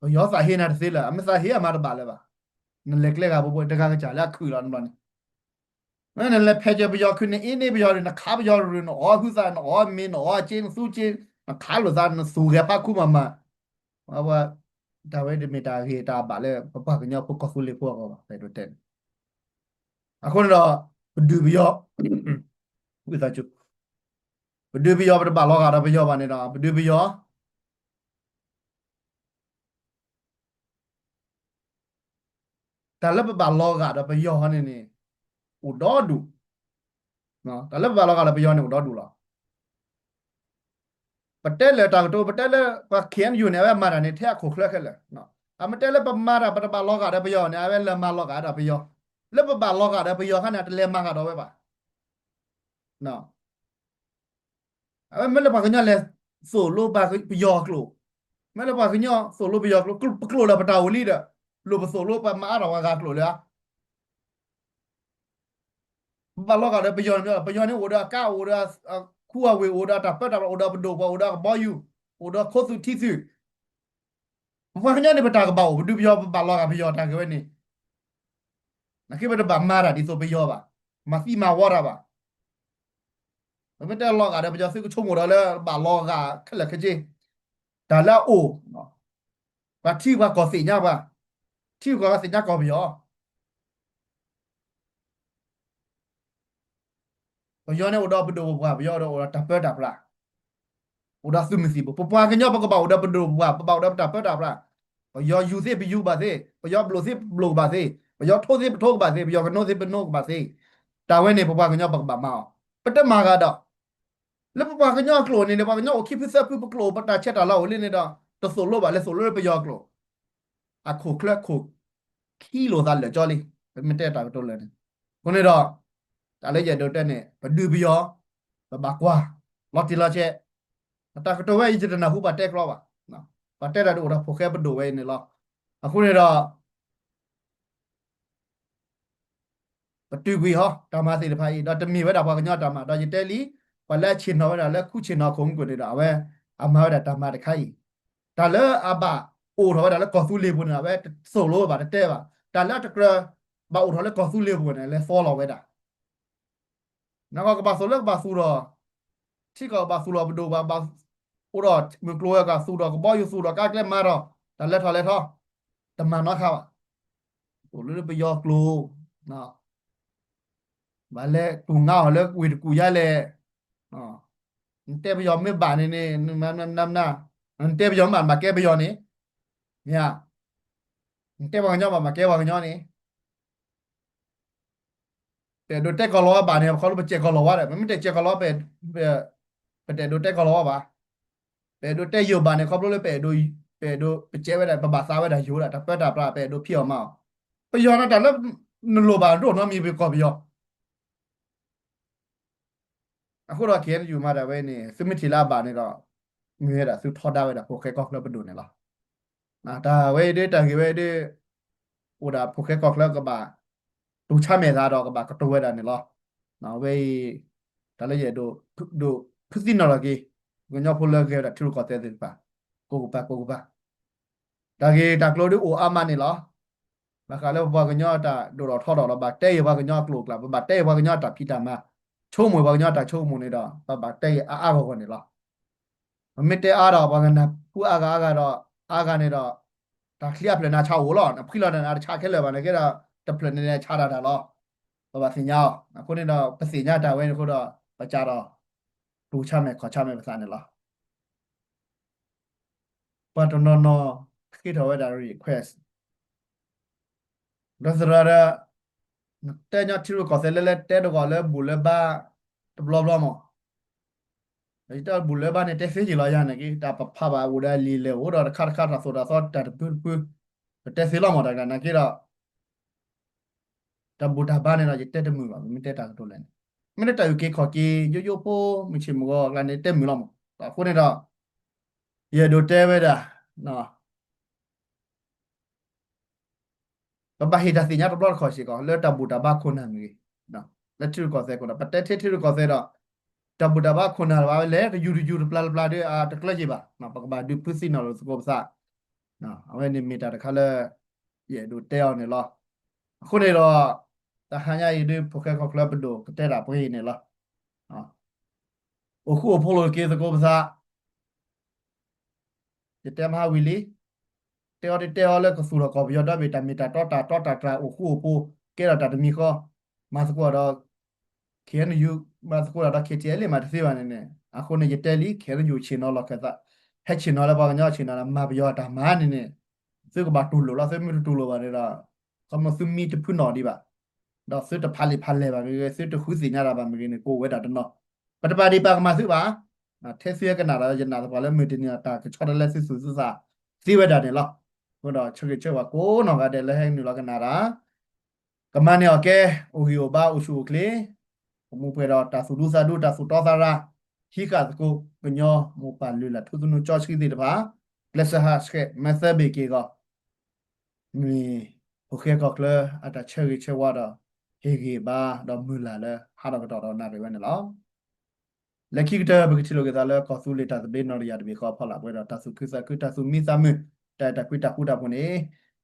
ပယီၤသးဟ့နၤတသ့လၢၤ အမ့ၢ်သးဟ့အမၤတဘၣ်လၢၤဘၣ်. နလဲၤကျဲဂၤဘိဘိ တဂၤကစၢ်လၢအခုၣ်လီၤနဘျီန့ၣ် နလဲၤဖဲးစၢၤပယီၤခုး နအ့န့ၢ်ပယီၤဒုး နခးပယီၤရူၤ နအီၣ်ဟုသး နအီၣ်မ့ၤ နအီၣ်စ့ နသူစ့ နခးလိာ်သး နသူၣ်ဂဲၤဖးခူမးမး အဝဲ တၢ်ဝဲတမ့ၢ်တၢ်ဂ့ၤတၢ်ဘၣ်လၢပပှၤကညီဖိကီၢ်သူလ့ၤဖိအဂီၢ်ဘၣ် ပအဲၣ်ဒိးတဲန့ၣ်. အဃိန့ၣ်ဒီး ပဒုးပယီၤ ဝံသးစူၤ ပဒုးပယီၤ ပတဘၣ်လီၤဂာ်ဒီးပယီၤဘၣ်န့ၣ်ဒီး ပဒုးပယီၤ တၢ်လၢပဘၣ်လီၤဂာ်ဒီးပယီၤန့ၣ်န့ၣ် အိၣ်ဒီဒူၣ်, တၢ်လၢပဘၣ်လီၤဂာ်ဒီးပယီၤန့ၣ်အိၣ်ဒီဒူၣ်လီၤ. ပတဲလၢတၢ်ကတိၤ ပတဲလၢပှၤ ခ့ၣ်အဲၣ်ယူၣ်န့ၣ် အဝဲမၤတၢ်န့ၣ် ထဲအခိၣ်ချၢခဲလၢာ်, အမ့ၢ်တဲလၢပမၤတၢ် ပတဘၣ်လီၤဂာ်ဒီးပယီၤန့ၣ် အဝဲလဲၤမၤလီၤဂာ်ဒီးပယီၤ, လၢပဘၣ်လီၤဂာ်ဒီးပယီၤခါန့ၣ် တလဲၤမၤဂာ်ဒီးဝဲဘၣ်. အဝဲမ့ၢ်လၢပှၤကညီလဲၤသိၣ်လိပယီၤအကျိာ်, မ့ၢ်လၢပှၤကညီသိၣ်လိပယီၤကျိာ်, ပကျိာ်လၢပတၢ်အိၣ်လံဒီး လိၣ်ပသိၣ်လိပမၤအါထီၣ်ပှၤဂၤကျိာ်လၢ ပဘၣ်လီၤဂာ်ဒီးပယီၤန့ၣ်, ပယီၤန့ၣ်အိၣ်ဒီးအကါ အိၣ်ဒီးအခူအဝ့ၢ် အိၣ်ဒီးတၢ်ပၢတၢ်ပြး အိၣ်ဒီးပဒိၣ်ပှၤ အိၣ်ဒီးကဘီယူၤ, အိၣ်ဒီးခိသူၣ်ထံသူၣ်, ပပှၤကညီန့ၣ် ပတၢ်ကဘၣ်အိၣ် ပဒုးပယီၤ ပဘၣ်လီၤဂာ်ပယီၤတၢ်ဂ့ၢ်ဝဲန့ၣ်, နာ်က့ပတဘၣ်မၤတၢ်ဒ်သိးပယီၤဘၣ်, မၤသံမၤဝီတၢ်ဘၣ်. ပမ့ၢ်တဲလီၤဂာ်ဒီးပယီၤ သုကဆိကမိၣ်ဒီးလၢဘၣ်လီၤဂာ်ခဲလၢာ်ခဲဆ့, တၢ်လၢအအိၣ်, ပှၤထံပှၤကီၢ်သ့ၣ်ညါပှၤ, ထံကီၢ်သ့ၣ်ညါကီၢ်ပယီၤ ပယီၤန့ၣ်အိၣ်ဒီးပဒိၣ်ပပှၢ်, ပယီၤဒီးအိၣ်ဒီးတၢ်ပၢတၢ်ပြး, အိၣ်ဒီးသုးမုၢ်သံၣ်ဘိ, ပပှၤကညီပကဘၣ်အိၣ်ဒီးပဒိၣ်ပပှၢ်, ပဘၣ်အိၣ်ဒီးပတၢ်ပၢတၢ်ပြး, ပယီၤယူၤသ့ပယူၤဘၣ်သ့, ပယီၤဘျိၣ်သ့ပဘျိၣ်ကဘၣ်သ့, ပယီၤထိသ့ပထိကဘၣ်သ့, ပယီၤကနိသ့ပနိကဘၣ်သ့, တၢ်ဝဲန့ၣ် ပပှၤကညီပကဘၣ်မၤအီၤ, ပတမၤဂာ်ဒီး လၢပပှၤကညီအကျိာ်န့ၣ်န့ၣ် ပှၤကညီအိၣ်ခံဖုသၢဖု ပကျိာ်ပတၢ်ဆဲးတၢ်လၤအိၣ်လံန့ၣ်ဒီး တသိၣ်လိဘၣ် လဲၤသိၣ်လိလၢပယီၤအကျိာ်, အခိၣ်ချၢခိၣ်ခံလိာ်သးလၢာ်ကၠီလံ, ပမ့ၢ်တဲတၢ်ကတိၤလၢာ်န့ၣ်, အဃိန့ၣ်ဒီး တၢ်လၢယအဲၣ်ဒိးတဲန့ၣ် ပဒုးပယီၤ, ပဘၣ်ကွၢ်, လီၤတံၢ်လီၤဆဲး, တၢ်ကတိၤဝဲအံၤ ယတနၢ်ဟူပှၤတဲကျီဘၣ်, ပှၤတဲတၢ်ဒ်အိၣ်ဒီးဖိၣ်ဃဲပဒိၣ်ဝဲအံၤန့ၣ်လီၤ. အဃိန့ၣ်ဒီး ပတုာ်ကွံာ်ဟီ တၢ်မၤသ့ၣ်တဖၣ်အံၤ ဒီးတမ့ၢ်ဝဲဒၣ်ပှၤကညီတၢ်မၤ ဒီးယတဲလံ, ပှၤလၢအဆ့ၣ်နီၤဝဲဒၣ်လၢခူဆ့ၣ်နီၤခိၣ်မုၢ်ကိၣ်န့ၣ်ဒီး အဝဲအမၤဝဲဒၣ်တၢ်မၤတခါအံၤ, တၢ်လၢအဘၣ်အိၣ်ထီၣ်ဝဲဒၣ်လၢကီၢ်သူလ့ၤပူၤန့ၣ် အဝဲတသိၣ်လိဘၣ်တတဲဘၣ်, တၢ်လၢအတကြၢးဘၣ်အိၣ်ထီၣ်လၢကီၢ်သူလ့ၤပူၤန့ၣ် လဲၤသီလီၤဝဲဒၣ် နကဘၣ်သိၣ်လၢကဘၣ်သူၣ်ဒီး, ထံကီၢ်ကဘၣ်သူၣ်လီၤပဒိၣ်ဘၣ်, ဘၣ်အိၣ်ဒီးမုၢ်ကျိၤဝဲၤကွာ် သူၣ်ဒီးကဘီယူၤ သူၣ်ဒီးကါကျဲမၤဒီး တၢ်လဲၤထီၣ်လဲၤထီ, တမၤနီတခါဘၣ်, အိၣ်လၢပယီၤကျိာ်, ဘၣ်လဲၤတူၢ်ငါအီၤလၢဝ့ၢ်တကူၣ်ယါလဲၣ်, နတဲပယီၤမ့ၢ်ဘၣ်န့ၣ်န့ၣ်, နတဲပယီၤမ့ၢ်ဘၣ် နဘၣ်ကဲပယီၤန့ၣ်, မ့ၢ်ဧါ, နတဲပှၤကညီဘၣ် မ့ၢ်ကဲပှၤကညီန့ၣ် ပအဲၣ်ဒိးတဲကီၢ်လီၤဝါဘၣ်န့ၣ် ခီဖျိပစဲးကီၢ်လီၤဝါဒီး ပမ့ၢ်တဲစဲးကီၢ်လီၤဝါ ပ ပတအဲၣ်ဒိးတဲကီၢ်လီၤဝါဘၣ်. ပအဲၣ်ဒိးတဲယိၤဘၣ်န့ၣ် ခီဖျိလၢပအဲၣ်ဒိး ပအဲၣ်ဒိးပစဲးဝဲဒၣ် ပဘၣ်သးဝဲဒၣ်ယိၤဒၣ် တၢ်ပၢတၢ်ပြး ပအဲၣ်ဒိးဖံးအီၣ်မၤအီၣ်. ပယီၤန့ၣ်တၢ်လၢ နလိၣ်ဘၣ် ဒိၣ်နီတမံၤပကီၢ်ပယီၤ အဃိဒီး ခ့ၣ်အဲၣ်ယူၣ် မၤတၢ်ဝဲန့ၣ် သုမ့ၢ်ထံၣ်လၢအဘၣ်န့ၣ်ဒီး မ့ၢ်ဝဲဒၣ်သုထီဒါဝဲဒၣ်ဖိၣ်ဃဲကီၢ်ချၢပဒိၣ်န့ၣ်လီၤ. တၢ်ဝဲအံၤဒ် တၢ်ဂ့ၢ်ဝဲအံၤဒ် အိၣ်ဒၣ်ဖိၣ်ဃဲကီၢ်ချၢကဘၣ် တူၢ်ဆါမဲာ်သးဒီးကဘၣ်ကတိၤဝဲဒၣ်န့ၣ်လီၤ. ဝဲအံၤ တၢ်လၢယအဲၣ်ဒိး ဒိးဖုးသံနီၣ်ထီၣ်က့ၤ ပှၤကညီဖိလၢဂဲၤဝဲဒၣ်ထံရူၢ်ကီၢ်သဲးသ့ၣ်တဖၣ် ကိးကပၤကိးကပၤ တၢ်ဂ့ၢ်တၢ်ကျိၤဒ်အိၣ်အါမးန့ၣ်လီၤ. ဘၣ်ဃးလၢပပှၤကညီတၢ်ဒိၣ်ထီၣ်ထီထီၣ်ဒီး ဘၣ်တဲအံၤပှၤကညီအကျိၤအကျဲ ပဘၣ်တဲအံၤပှၤကညီတၢ်ဖံးတၢ်မၤ ဆိကမိၣ်ပှၤကညီတၢ်ဆိကမိၣ်န့ၣ်ဒီး ပဘၣ်တဲအံၤအါအါဂီၢ်ဂီၢ်န့ၣ်လီၤ. ပမ့ၢ်တဲအါဒီး ပှၤကနၢ်ဟူအါဂၤအါဂၤဒီး အါဂၤန့ၣ်ဒီး တၢ်ချံအဖျၢၣ်န့ၣ်အဆါအိၣ်လီၤ, နဖှံလီၤတၢ်န့ၣ် အတဆါခဲလၢာ်ဘၣ်န့ၣ်က့ဒီး တဖျၢၣ်န့ၣ်န့ၣ်ဆါတၢ်တၢ်လီၤ. ပဘၣ်သ့ၣ်ညါအီၤ. အဃိန့ၣ်ဒီး ပသ့ၣ်ညါတၢ်ဝဲန့ၣ်အဃိဒီး ပကဒီး တူၢ်ဆါမဲာ်ခီၣ်ဆါမဲာ်ပသးန့ၣ်လီၤ. ပှၤတနီၤနီၤ ဃ့ထီၣ်ဝဲဒၣ် request ဒီးသရၣ်ဒီး တဲညီထံရူၢ်ကီၢ်သဲးလၢ လၢတဲတဂီၢ်လၢဘူၣ်လၢဘါတဘျီဘျီမး, ဒီးယတဲဘူၣ်လၢဘါန့ၣ် တဲသ့က့ၤလီၤယၤန့ၣ်က့ တၢ်ပဖးဘၣ်အိၣ်ဒီးလံာ်လဲၢ်အိၣ်ဒီးတခါတခါ တၢ်သိၣ်တၢ်သီတၢ်တပူတပူ ပတဲသ့လီၤမး တၢ်ကနာ်က့ဒီး တၢ်ဘူၣ်တၢ်ဘါန့ၣ်ဒီး ယတဲတမုာ်ဘၣ် ပမ့ၢ်တဲတၢ်ကတိၤလဲၣ်န့ၣ်, မ့ၢ်လၢတၢ်အုၣ်က့ၤခီၣ်က့ၤ ယိယိဖိ မုၢ်ဆ့ၣ်မုၢ်ဂီၤအကျါန့ၣ် တဲမုာ်လီၤမး. အဃိန့ၣ်ဒီး ယအဲၣ်ဒိးတဲဝဲဒၣ် ပဘၣ်ဟ့ၣ်တၢ်သ့ၣ်ညါတဘျီတခီၣ်စ့ၢ်ကီး လၢတၢ်ဘူၣ်တၢ်ဘါခိၣ်နၢ်မ့ၢ်ဂ့ၤ, လၢထံရူၢ်ကီၢ်သဲးခိၣ်နၢ် ပတဲထဲထံရူၢ်ကီၢ်သဲးဒီး တၢ်ဘူၣ်တၢ်ဘါခိၣ်နၢ်ဘၣ်ဝဲလဲၣ် တယူၤတယူၤတပျၢ်တပျၢ်ဒီး အတကျၢၤက့ၤဘၣ်, ပကဘၣ်ဒုးဖုသံနီၣ်လိာ်သကိးပသး, အဝဲန့ၣ်မ့ၢ်တၢ်တခါလၢ ယအဲၣ်ဒိးတဲအီၤန့ၣ်လီၤ. အဃိန့ၣ်ဒီး တဟါညါအံၤဒုး ဖိၣ်ဃဲခီၣ်ချၢပဒိၣ်ကတဲတၢ်ပှဲၤအံၤန့ၣ်လီၤ. အိၣ်ဃူအိၣ်ဖိးလိာ်က့ၤသကိးပသး ယတဲမဟါဝံၤလံ, တဲအီၤတတဲအီၤလၢကသူၣ်ထီၣ်ကီၢ်ပယီၤဒီဘ့ၣ် တၢ်မ့ၢ်တၢ်တီတၢ်တီတၢ်တြၢ်အိၣ်ဃူအိၣ်ဖိး ကဲထီၣ်တၢ်တမံၤဃီ, မၤသကိးဒီး KNU မၤသကိးဒီး KTLA မၤတသ့ဘၣ်န့ၣ်န့ၣ် အဃိန့ၣ် ယတဲလံ KNU ဆ့ၣ်နီၤလီၤခၢၣ်သး, ဟဲဆ့ၣ်နီၤလၢပှၤကညီဆ့ၣ်နီၤလၢမၤပယီၤအတၢ်မၤန့ၣ်န့ၣ် သုကဘၣ်တူၢ်လိာ်လီၤ. သုမ့ၢ်တတူၢ်လိာ်ဘၣ်န့ၣ်ဒီး ခီမီသုမံတဖုနီၣ်ဒံးဘၣ်, ဒီးသုတဖးလံာ်ဖးလဲၢ်ဘၣ်မ့ၢ်ဂ့ၤ, သုတဃုသ့ၣ်ညါတၢ်ဘၣ်မ့ၢ်ဂ့ၤန့ၣ် ကအိၣ်ဝဲဒၣ်တနီၤ, ပတပာ်ဒံးပာ်ကမၣ်သုဘၣ်. ထဲသုဟဲကနၣ်ဒီး ယနာ်သပှၢ်လၢမုၢ်တနံၤအတၢ်ကဆီတလဲသုသူၣ်သုသးသ့ဝဲဒၣ်န့ၣ်လီၤ. အဃိဒီးဆၢဂ့ၤဆၢဝါကိးနီၢ်ဂၤဒဲးလၢဟဲနုာ်လီၤကနၣ်တၢ် ကမၤန့ၢ်အီၤကဲ အိၣ်ဂံၢ်အိၣ်ဘါအိၣ်ဆူၣ်အိၣ်ချ့, အိၣ်မူပှဲၤဒီးတၢ်သူၣ်ဒူသးဒူတၢ်သူၣ်တီသးရၤ, ဟံးဃာ်သကိးကညီမိၢ်ပၢ်လုၢ်လၢ်ထူသနူကၠီဆှံသ့ၣ်တဖၣ်, ကျဲးစၢးဟးဆှဲး မဲာ်သၢဘ့ၣ်က့ၤအဂီၢ်, မ့ၢ်ဖိၣ်ဃဲခီၣ်ချၢအတၢ်ဆၢဂ့ၤဆၢဝါဒီး ဟ့ၣ်ဂံၢ်ဘါဒီးမုၢ်လၢ်လၢဟးထီၣ်ကတီၢ်ဒီးနၣ်ရံၣ်ဝဲန့ၣ်လီၤ. လၢခံကတၢၢ် ပကထံၣ်လိာ်က့ၤသးလၢကီၢ်သူလ့ၤတၢ်သဘျ့နီၢ်တယၢ်တဘ့ၣ်ဃီအဖီလာ် ပှဲၤဒီးတၢ်သူၣ်ခုသးခု တၢ်သူၣ်မံသးမုာ် တၢ်အဲၣ်တၢ်ကွံတၢ်ဃူတၢ်ဖိးန့ၣ်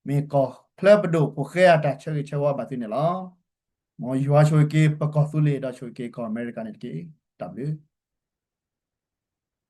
မ့ၢ်ကီၢ်ချၢပဒိၣ်ဖိၣ်ဃဲအတၢ်ဆၢဂ့ၤဆၢဝါဘၣ်သုန့ၣ်လီၤ. မ်ယွၤဆိၣ်ဂ့ၤက့ၤပကီၢ်သူလ့ၤဒီးဆိၣ်ဂ့ၤက့ၤကီၢ်အမဲရကၤန့ၣ်တက့ၢ်. တၢ်ဘျုး